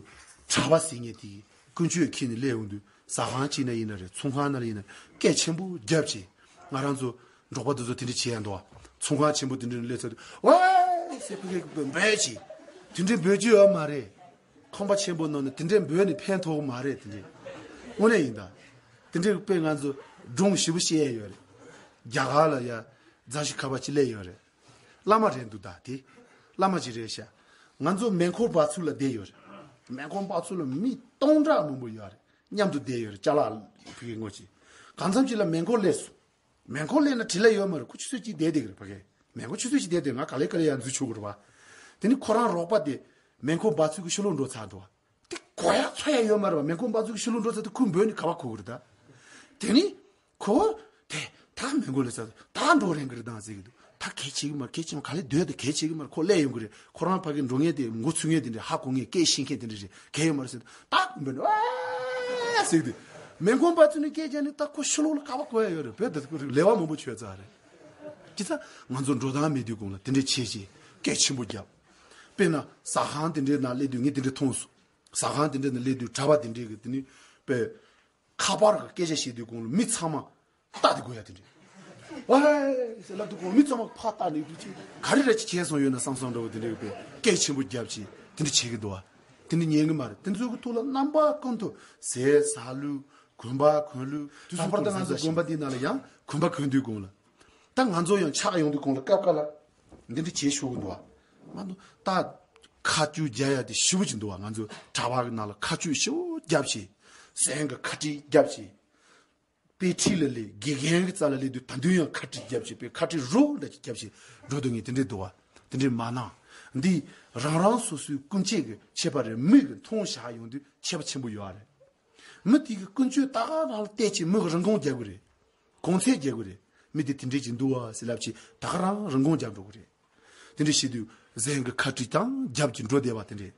གྲྭ་པ་ཟེར་མཁན་དེ་ཀུན་སྤྱོད་འཁྱེར་ནས་སླེབས་ཡོང་དུས། ཟ་ཁང་གཅིག་ན་ཡིན་ན་རེད། ཚོང་ཁང་ན་ཡིན་ན་རེད། སྐད་ཆེན་པོ་རྒྱབ་བྱས། ང་རང་ཚོ་འབྲོག་པ་དེ་ཚོ་དེ་འདྲ་བྱེད་ཡ་འདུག་བ། ཚོང་ཁང་ཆེན་པོ་དེ་འདྲ་ནས་སླེབས་ཚར་དུས་ཝེ་ཟེར་ཕ་གིར་འབོད་བྱས། དེ་འདྲ་འབོད་རྒྱུ་ཡོད་མ་རེད། ཁང་པ་ཆེན་པོ་ནང་ནས་དེ་འདྲ་འབོད་ནས་ཕན་ཐོགས་མ་རེད། དེ་འདྲ་དངོས་གནས་ཡིན་ད། དེ་འདྲ་དཔེ་ང་ཚོ་སྒྲུང་ཞེ་པོ་བཤད་ཡ་ཡོད་རེད། རྒྱ་གར་ལ་ཡ་རྫ་ཆུ་ཁ་པར་ཅིག་སླེབས་ཡོད་རེད། བླ་མ་རེད་འདུག་ད། དེ་བླ་མ་ཅིག་རེད་ཤག། ང་ཚོ་མེ་འཁོར་འབབ་ཚུགས་ལ་བསྡད་ཡོད་རེད། མེ་འཁོར་འབབ་ཚུགས་ལ་མི་སྟོང་ཕྲག་མང་པོ་ཡོད་རེད། མཉམ་དུ་བསྡད་ཡོད་རེད། ཅ་ལག་ཕ་གིར་ངོ་ཅིག། གང་འཚམ་ཅིག་ལ་མེ་འཁོར་སླེབས་སོང་། མེ་འཁོར་སླེབས་ན་དྲི་ལ་ཡོད་མ་རེད། ཁོ་ཆུ་ཚོད་གཅིག་བསྡད་བསྡད་ཀྱི་རེད་ཕ་གིར། མེ་འཁོར་ཆུ་ཚོད་གཅིག་བསྡད་བསྡད། ང་ག་ལེ་ག་ལེ་ཡར་འཛུལ་ཆོག་གི་རེད་པ། དེ་ནི་ཁོ་རང་རོགས་པ་དེ་མེ་འཁོར་འབབ་ཚུགས་ཀྱི་ཕྱི་ལོགས་འགྲོ་ཚར་འདུག་བ། དེ་གོ་ཡ་ཚོར་ཡ་ཡོད་མ་རེད་པ། མེ་འཁོར་འབབ་ཚུགས་ཀྱི་ཕྱི་ལོགས་འགྲོ་ཚར་དུས་ཁོས་འབོད་ནས་ག་པར་གོ་གི་རེད་ད། དེ་ནི་ཁོ་དེ་ད་མེ་འཁོར་སླེབས་ཚར་དུས་ད་འགྲོ་རན་གི་རེད་ད་ཟེར་གི་འདུག། ད་གལ་ཆེ་གི་མ་རེད། གལ་ཆེ་མ་རེད། ག་ལེ་སྡོད་དེ་གལ་ཆེ་གི་མ་རེད། ཁོ་སླེབས་ཡོང་གི་རེད། ཁོ་རང་ཕ་གིར་འགྲོ་མཁན་དེ་ངོ་ཚ་མཁན་དེ་འདྲ། ཧ་གོ་མཁན་སྐད་ཤེས་མཁན་དེ་འདྲ་རེད། གལ་ཡོད་མ་རེད་ཟེར་དུས་ད་འབོད་ནས་ཝེ་ཟེར་གི་འདུག། མེ་འཁོར་འབབ་ཚུགས་ནས་སྐད་རྒྱག་ནས་ད་ཁོ་ཕྱི་ལོགས་ལ་ག་པར་གོ་ཡ་ཡོད་རེད། བོད་དེ་ལས་བ་མང་པོ་ཆོད་ཚར་རེད། ཅི་ཙང་ང་ཚོ་འགྲོ་སྟངས་མེད་དུས་གོང་ལ་དེ་འདྲ་བྱས་བྱས་སྐད་ཆེན་པོ་བརྒྱབ། དཔེར་ན་ཟ་ཁང་དེ་འདྲའི་ནང་སླེབས་དུས་ངས་དེ་འདྲ་མཐོང་སོང་། ཟ་ཁང་དེ་འདྲའི་ནང་སླེབས་དུས་གྲྭ་པ་དེ་འདྲས་ཀྱིས་དེ་ནི་དཔེ་ཁ་པར་གྱི་སྐད་ཆ་བཤད་དུས་གོང་ལ་མི་ཚང་མ་ལྟ་དེ་དགོས་ཡ་དེ་འདྲས། ཝེ་ཟེར་ལབ་དུས་གོང་མི་ཚང་མ་ཕར་ལྟ་ནས་དུས་ཅི་ག་རེ་རེ་ཅིག་བྱས་སོང་ཡོད་ན་བསམ་བསམ་འདྲ་བོ་དེ་འདྲས་ཀྱི་དཔེ་སྐད་ཆེན་པོ་བརྒྱབ་བྱས་དེ་འདྲ་བྱེད་ཀྱི་འདུག་བ། དེ་འདྲ་ཉན་གི་མ་རེད། དེ་ཚོའི་གི་ཐུགས་ལ་རྣམ་པ་ཀུན་ཏུ་ཟས་ཟ་ལུགས་གོན་པ་གོན་ལུགས་དུས་ལྷག་པར་དུ་ང་ཚོ་དགོན་པ་འདི་ནང་ལ་ཡང་གོན་པ་གོན་དུས་གོང་ལ། ད་ང་ཚོ་ཡང་ཆགས་ཡོང་དུས་གོང་ལ་སྐབས་འགའ་ལ་འདི་འདྲ་བྱེད་ཆོག་གི་འདུག་བ། མ་གཏོགས་ད་ཁ་བཅུག་རྒྱག་ཡ་དེ་ཞེ་པོ་ཅིག་འདུག་བ། ང་ཚོ་གྲྭ་པ་གི་ནང་ལ་ཁ་བཅུག་ཞེ་པོ་རྒྱབ་བྱས། གཟན་གྱི་ཁ་དཀྲིས་རྒྱབ་བྱས། དཔེ་ཁྲིད་ལ་སླེབས། དགེ་རྒན་གྱི་རྩ་ལ་སླེབས་དུས་ད་དུང་ཡང་ཁ་དཀྲིས་རྒྱབ་བྱས། དཔེ་ཁ་དཀྲིས་རོ་འདྲ་ཅིག་རྒྱབ་བྱས་འགྲོ་སྡོད་མཁན་དེ་འདྲས་འདུག་བ། དེ་འདྲས་མ་གནང་ འདི་རང་རང་སོ་སོའི་ཀུན་སྤྱོད་ཀྱི་ཁྱད་པར་རེད། མི་གི་མཐོང་བཞག་ཡོང་དུས་ཁྱད་པར་ཆེན་པོ་ཡོད་རེད། མི་དེ་གི་ཀུན་སྤྱོད་ད་ག་རང་ལ་བལྟས་ཀྱི་མི་གི་རིན་གོང་རྒྱག་དགོས་རེད། གོང་ཚད་རྒྱག་དགོས་རེད། མི་དེ་དེ་འདྲས་ཀྱི་འདུག་བ་ཟེར་ལབ་ཀྱི་ད་ག་རང་རིན་གོང་རྒྱག་འགྲོ་གི་རེད། དེ་འདྲས་བྱེད་དུས་གཟན་གྱི་ཁ་དཀྲིས་དང་རྒྱབ་ཀྱི་འགྲོ་བསྡད་པ་དེ་འདྲས།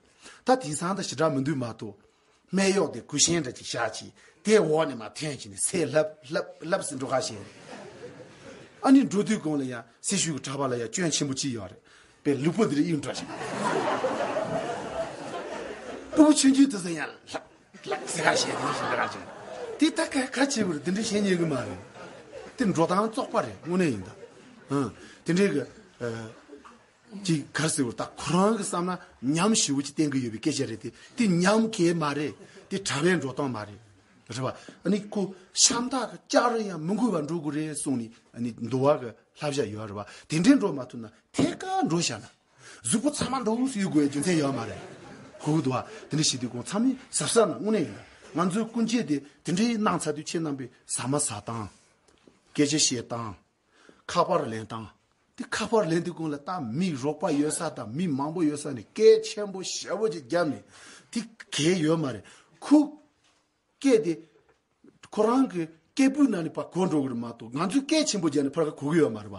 ད་དེང་སང་ད་ཞེ་དྲག་མི་འདུག་མ་གཏོགས། སྨད་གཡོགས་དེ་གུས་ཞེན་འདྲ་ཅིག་བཞག་ཅིག་དེ་འོག་ནས་མར་འཐེན་གྱིས་ནས་སེ་ལྷབ་ལྷབ་ལྷབ་ཟེར་འགྲོ་ཁ་ཤས་རེད། ཨ་ནི་འགྲོ་དུས་གོང་ལ་ཡང་སེ་ཤུལ་གྱི་གྲྭ་པ་ལ་ཡང་སྐྱོན་ཆེན་པོ་ཅིག་ཡོད་རེད། པའི་ལུས་པོ་འདི་རེད་ཡིན་འགྲོ་ཅིག་སྤུ་གུ་ཆུང་ཆུང་དེ་ཚོ་ཡང་ལྷབ་ལྷབ་ཟེར་ཁ་ཤས་དེ་ནས་ཞིག་འདྲ་ཁ་ཅིག་དེ་ད་ག་ག་བྱེད་དགོས་རེད། དེ་འདྲ་བྱེད་ཉན་གི་མ་རེད། དེ་འགྲོ་སྟངས་བཙོག་པ་རེད། དངོས་གནས་ཡིན་ད། ཨང་། དེ་འདྲའི་གི་ཨ། ཅིག་ག་རེ་ཟེར་བ། ད་ཁོ་རང་གི་བསམ་ན་ཉམས་ཞེ་པོ་ཅིག་བསྟན་གི་ཡོད་པའི་སྐད་ཆ་རེད་དེ། དེ་ཉམས་གལ་མ་རེད། དེ་གྲྭ་པའི་འགྲོ་སྟངས་མ་རེད། རེད་པ། ཨ་ནི་ཁོ་ཤམ་ཐབས་ཀྱི་ལྕགས་རི་ཡང་མི་འགུལ་བར་འགྲོ་དགོས་རེད་གསུངས་ནས། ཨ་ནི་འདུལ་བ་གི་བསླབ་བྱ་ཡོད་རེད་པ། དེ་འདྲའི་འགྲོ་མ་ཐུབ་ན་ཐད་ཀར་འགྲོ་བཞག་ན། གཟུགས་པོ་ཚང་མ་འདུག་སེ་ཡོད་དགོས་རྒྱུ་མཚན་ཡོད་མ་རེད། གོ་གི་འདུག་པ། དེ་འདྲ་བྱེད་དུས་གོང་ཚང་མས་གཟབ་གཟབ་གནང་། དངོས་གནས་ཡིན་ད། ང་ཚོའི་ཀུན་སྤྱོད་དེ་དེ་འདྲའི་གནང་ཚར་དུས་ཁྱེད་རྣམ་པས་ཟ་མ་ཟ་སྟངས། སྐད་ཆ་བཤད་སྟངས། ཁ་པར་ལེན་སྟངས། དེ་ཁ་པར་ལེན་དུས་གོང་ལ་ད་མི་རོགས་པ་ཡོད་ས་དང་མི་མང་པོ་ཡོད་ས་ནས་སྐད་ཆེན་པོ་ཞེ་པོ་ཅིག་བརྒྱབ་ནས་དེ་གལ་ཡོད་མ་རེད། ཁོ་སྐད་དེ་ཁོ་རང་གི་སྐད་སྤུས་ནང་ནས་ཕར་གོ་འགྲོ་གི་རེད་མ་གཏོགས། ང་ཚོས་སྐད་ཆེན་པོ་བརྒྱབ་ནས་ཕར་གོ་གི་ཡོད་མ་རེད་པ།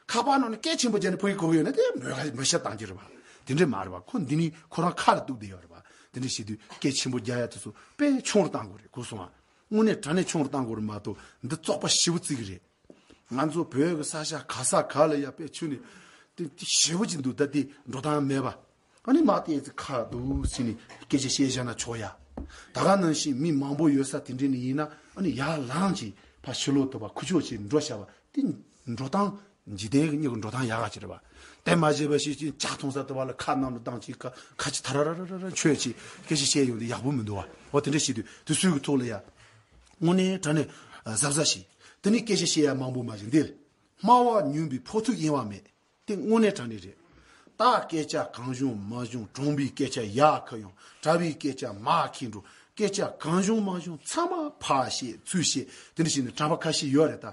ཁ་པར་ནང་ནས་སྐད་ཆེན་པོ་བརྒྱབ་ནས་ཕར་གོ་གི་ཡོད་ན་དེ་མོས་མོས་ཤ་བཏང་གི་རེད་པ། དེ་འདྲས་མ་རེད་པ། ཁོ་འདི་ནི་ཁོ་རང་ཁ་ལ་གཏུགས་བསྡད་ཡོད་རེད་པ། དེ་འདྲས་བྱེད་དུས་སྐད་ཆེན་པོ་རྒྱག་ཡ་དེ་ཚོ་དཔེ་ཆུང་རུ་བཏང་དགོས་རེད། གོ་སོང་ང་། དངོས་གནས་དྲང་གནས་ཆུང་རུ་བཏང་དགོས་རེད་མ་གཏོགས། འདི་བཙོག་པ་ཞེ་པོ་བརྩི་གི་རེད། ང་ཚོ་བོད་ཀྱི་ས་ཆ་ག་ས་ག་ལ་ཡ་དཔེ་ཆུང་ནས་དེ་དེ་ཞེ་པོ་ཅིག་འདུག་ད་དེ་འགྲོ་སྟངས་མེད་པ། ཨ་ནི་མ་བལྟས་ཚེ་ཁ་འདུག་ཟེར་ནས་སྐད་ཆ་བཤད་བཞག་ན་ཆོག་ཡ། ད་ག་ནང་བཞིན་མི་མང་པོ་ཡོད་ས་དེ་འདྲ་ནས་ཡིན་ན། ཨ་ནི་ཡར་ལངས་ཀྱིས་ཕར་ཕྱི་ལོགས་ཐུབ་པ་ཁུ་ཆོག་ཅིག་འགྲོ་བཞག་པ་དེ་འགྲོ་སྟངས་འཇིག་རྟེན་གྱི་མྱི་གི་འགྲོ་སྟངས་ཡག་ག་ཅིག་རེད་པ། དེ་མ་བྱས་པ་ཞིག་ཅིག་ཇ་འཐུང་ས་ཐུབ་པ་ལ་ཁ་གནམ་ལ་བཏང་ཅིག་ཁ་ཁ་ཅིག་ཐ་ར་ར་ར་ར་མཆོད་ཅིག་སྐད་ཆ་བཤད་ཡོང་དུས་ཡག་པོ་མི་འདུག་པ། འོ་དེ་འདྲ་བྱེད་དུས་དུས་ཚོད་ཀྱི་ཐོག་ལ་ཡ། དངོས་གནས་དྲང་གནས་གཟབ་གཟབ་བྱེད། དེ་ནས་སྐད་ཆ་བཤད་ཡ་མང་པོ་མ་བྱེད། འདི་སྨྲ་བ་ཉུང་བའི་ཕོག་ཐུག་ཡིན་པ་མེད། དེ་དངོས་གནས་དྲང་གནས་རེད། ད་སྐད་ཆ་གང་བྱུང་མང་བྱུང་། གྲོང་པའི་སྐད་ཆ་ཡར་ཁ་ཡོང་། གྲྭ་པའི་སྐད་ཆ་མར་ཁྱེར་འགྲོ། སྐད་ཆ་གང་བྱུང་མང་བྱུང་ཚང་མ་ཕར་བཤད་ཚུར་བཤད། དེ་འདྲ་བྱས་ནས་དྲ་པ་ཁ་ཤས་ཡོད་རེད་ད།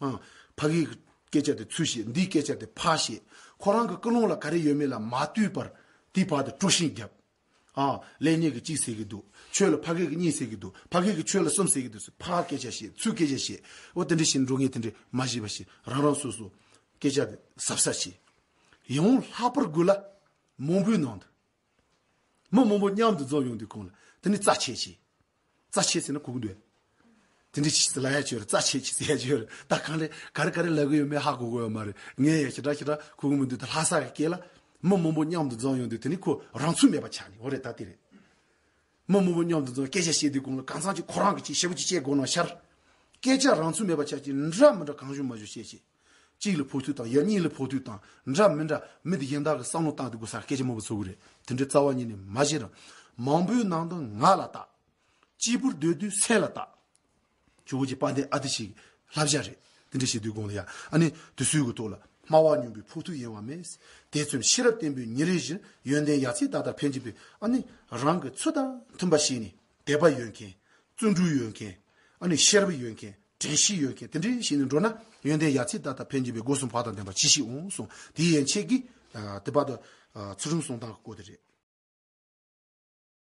ཨང་། ཕ་གིའི་སྐད་ཆ་དེ་ཚུར་བཤད། འདིའི་སྐད་ཆ་དེ་ཕར་བཤད། ཁོ་རང་གི་ཀུན་སློང་ལ་ག་རེ་ཡོད་མེད་ལ་མ་ལྟོས་པར་དེའི་བར་དུ་དཀྲུག་ཤིང་བརྒྱབ། ཨ། ལས་ངན་གྱིས་གཅིག་ཟེར་གྱི་འདུག་ཁྱོད་ལ་ཕ་གི་གིས་གཉིས་ཟེར་གྱི་འདུག་ཕ་གི་གིས་ཁྱོད་ལ་གསུམ་ཟེར་གྱི་འདུག་ཕར་སྐད་ཆ་བཤད། ཚུར་སྐད་ཆ་བཤད། འོ་དེ་འདྲ་བྱས་ནས་འགྲོ་མཁན་དེ་འདྲ་མ་བྱེད་པ་ཞིག་རང་རང་སོ་སོ་སྐད་ཆ་དེ་གཟབ་གཟབ་བྱེད། ཡང་ལྷག་པར་དགོས་ལ། མང་པོའི་ནང་དུ། མི་མང་པོ་མཉམ་དུ་འཛོམས་ཡོང་དུས་གོང་ལ་དེ་ནི་རྩ་ཆེ་ཆེ། རྩ་ཆེ་ཟེར་ན་གོ་གི་འདུག་དེ་འདྲ་ཅིག་ལབ་ཡ་ཅིག་ཡོད་རེད། རྩ་ཆེ་ཆེ་ཟེར་ཡ་ཅིག་ཡོད་རེད། ད་གང་རེད་ག་རེ་ག་རེ་ལབ་གི་ཡོད་མེད་ཧ་གོ་གི་ཡོད་མ་རེད། ངས་ཡ་ཞེ་དྲག་ཞེ་དྲག་གོ་གི་མི་འདུག་ད་ལྷ་ས་གི་སྐད་ལ་མི་མང་པོ་མཉམ་དུ་འཛོམས་ཡོང་དུས་དེ་ནི་ཁོ་རང་ཚུགས་མེད་པ་ཆགས་ནས། འོ་རེད། ད་དེ་རེད། མི་མང་པོ་མཉམ་དུ་འཛོམས་སྐད་ཆ་བཤད་དུས་གོང་ལ་གང་ཚང་ཅིག་ཁོ་རང་གི་ཅིག་ཞེ་པོ་ཅིག་བཤད་དགོས་ན་ཤར། སྐད་ཆ་རང་ཚུགས་མེད་པ་ཆགས་ཀྱི། འདྲ་མི་འདྲ་གང་བྱུང་མང་བྱུང་བཤད་བྱེད། གཅིག་ལ་ཕོག་ཐུག་བཏང་། ཡང་གཉིས་ལ་ཕོག་ཐུག་བཏང་། འདྲ་མི་འདྲ་མི་དེ་གཞན་དག་གི་བསམ་བློ་བཏང་དུས་གོ་སར་སྐད་ཆ་མང་པོ་ཚོར་གི་རེད། དེ་འདྲའི་རྩ་བ་ཉིད་ནས་མ་བྱེད་རང་། མང་པོའི་ནང་དུ་ང་ལ་བལྟ། གཅིག་པུར་སྡོད་དུས་སེམས་ལ་བལྟ། ཇོ་བོ་རྗེ་དཔལ་ལྡན་ཨ་ཏི་ཤའི་བསླབ་བྱ་རེད། དེ་འདྲ་བྱེད་དུས་གོང་ལ་ཡ། ཨ་ནི་དུས་ཚོད་ཀྱི་ཐོག་ལ་སྨྲ་བ་ཉུང་པའི་ཕོག་ཐུག་ཡིན་པ་མེད། དེ་མཚོན་ཤེས་རབ་བརྟན་པོའི་ཉིན་རེ་བཞིན། ཡོན་ཏན་ཡར་ཚེས་ཏག་ཏག་འཕེལ་བྱེད་པའི། ཨ་ནི་རང་གི་ཚུལ་དང་མཐུན་པ་བྱས་ནས་དད་པ་ཡོད་མཁན། བརྩོན་འགྲུས་ཡོད་མཁན། ཨ་ནི་ཤེས་རབ་ཡོད་མཁན། དྲན་ཤེས་ཡོད་མཁན། དེ་འདྲའི་བྱས་ནས་འགྲོ་ན་ཡོན་ཏན་ཡར་ཚེས་ཏག་ཏག་འཕེལ་བྱེད་པའི་སྒོ་གསུམ་བག་དང་ལྡན་པ་ཇི་ཞིག་འོང་གསུངས། དེའི་ཡན་ཆད་ཀྱིས་ཨ་དེ་བར་དུ་ཨ་ཚུལ་ཁྲིམས་སྲུང་སྟངས་ཀྱི་སྐོར་དེ་རེད།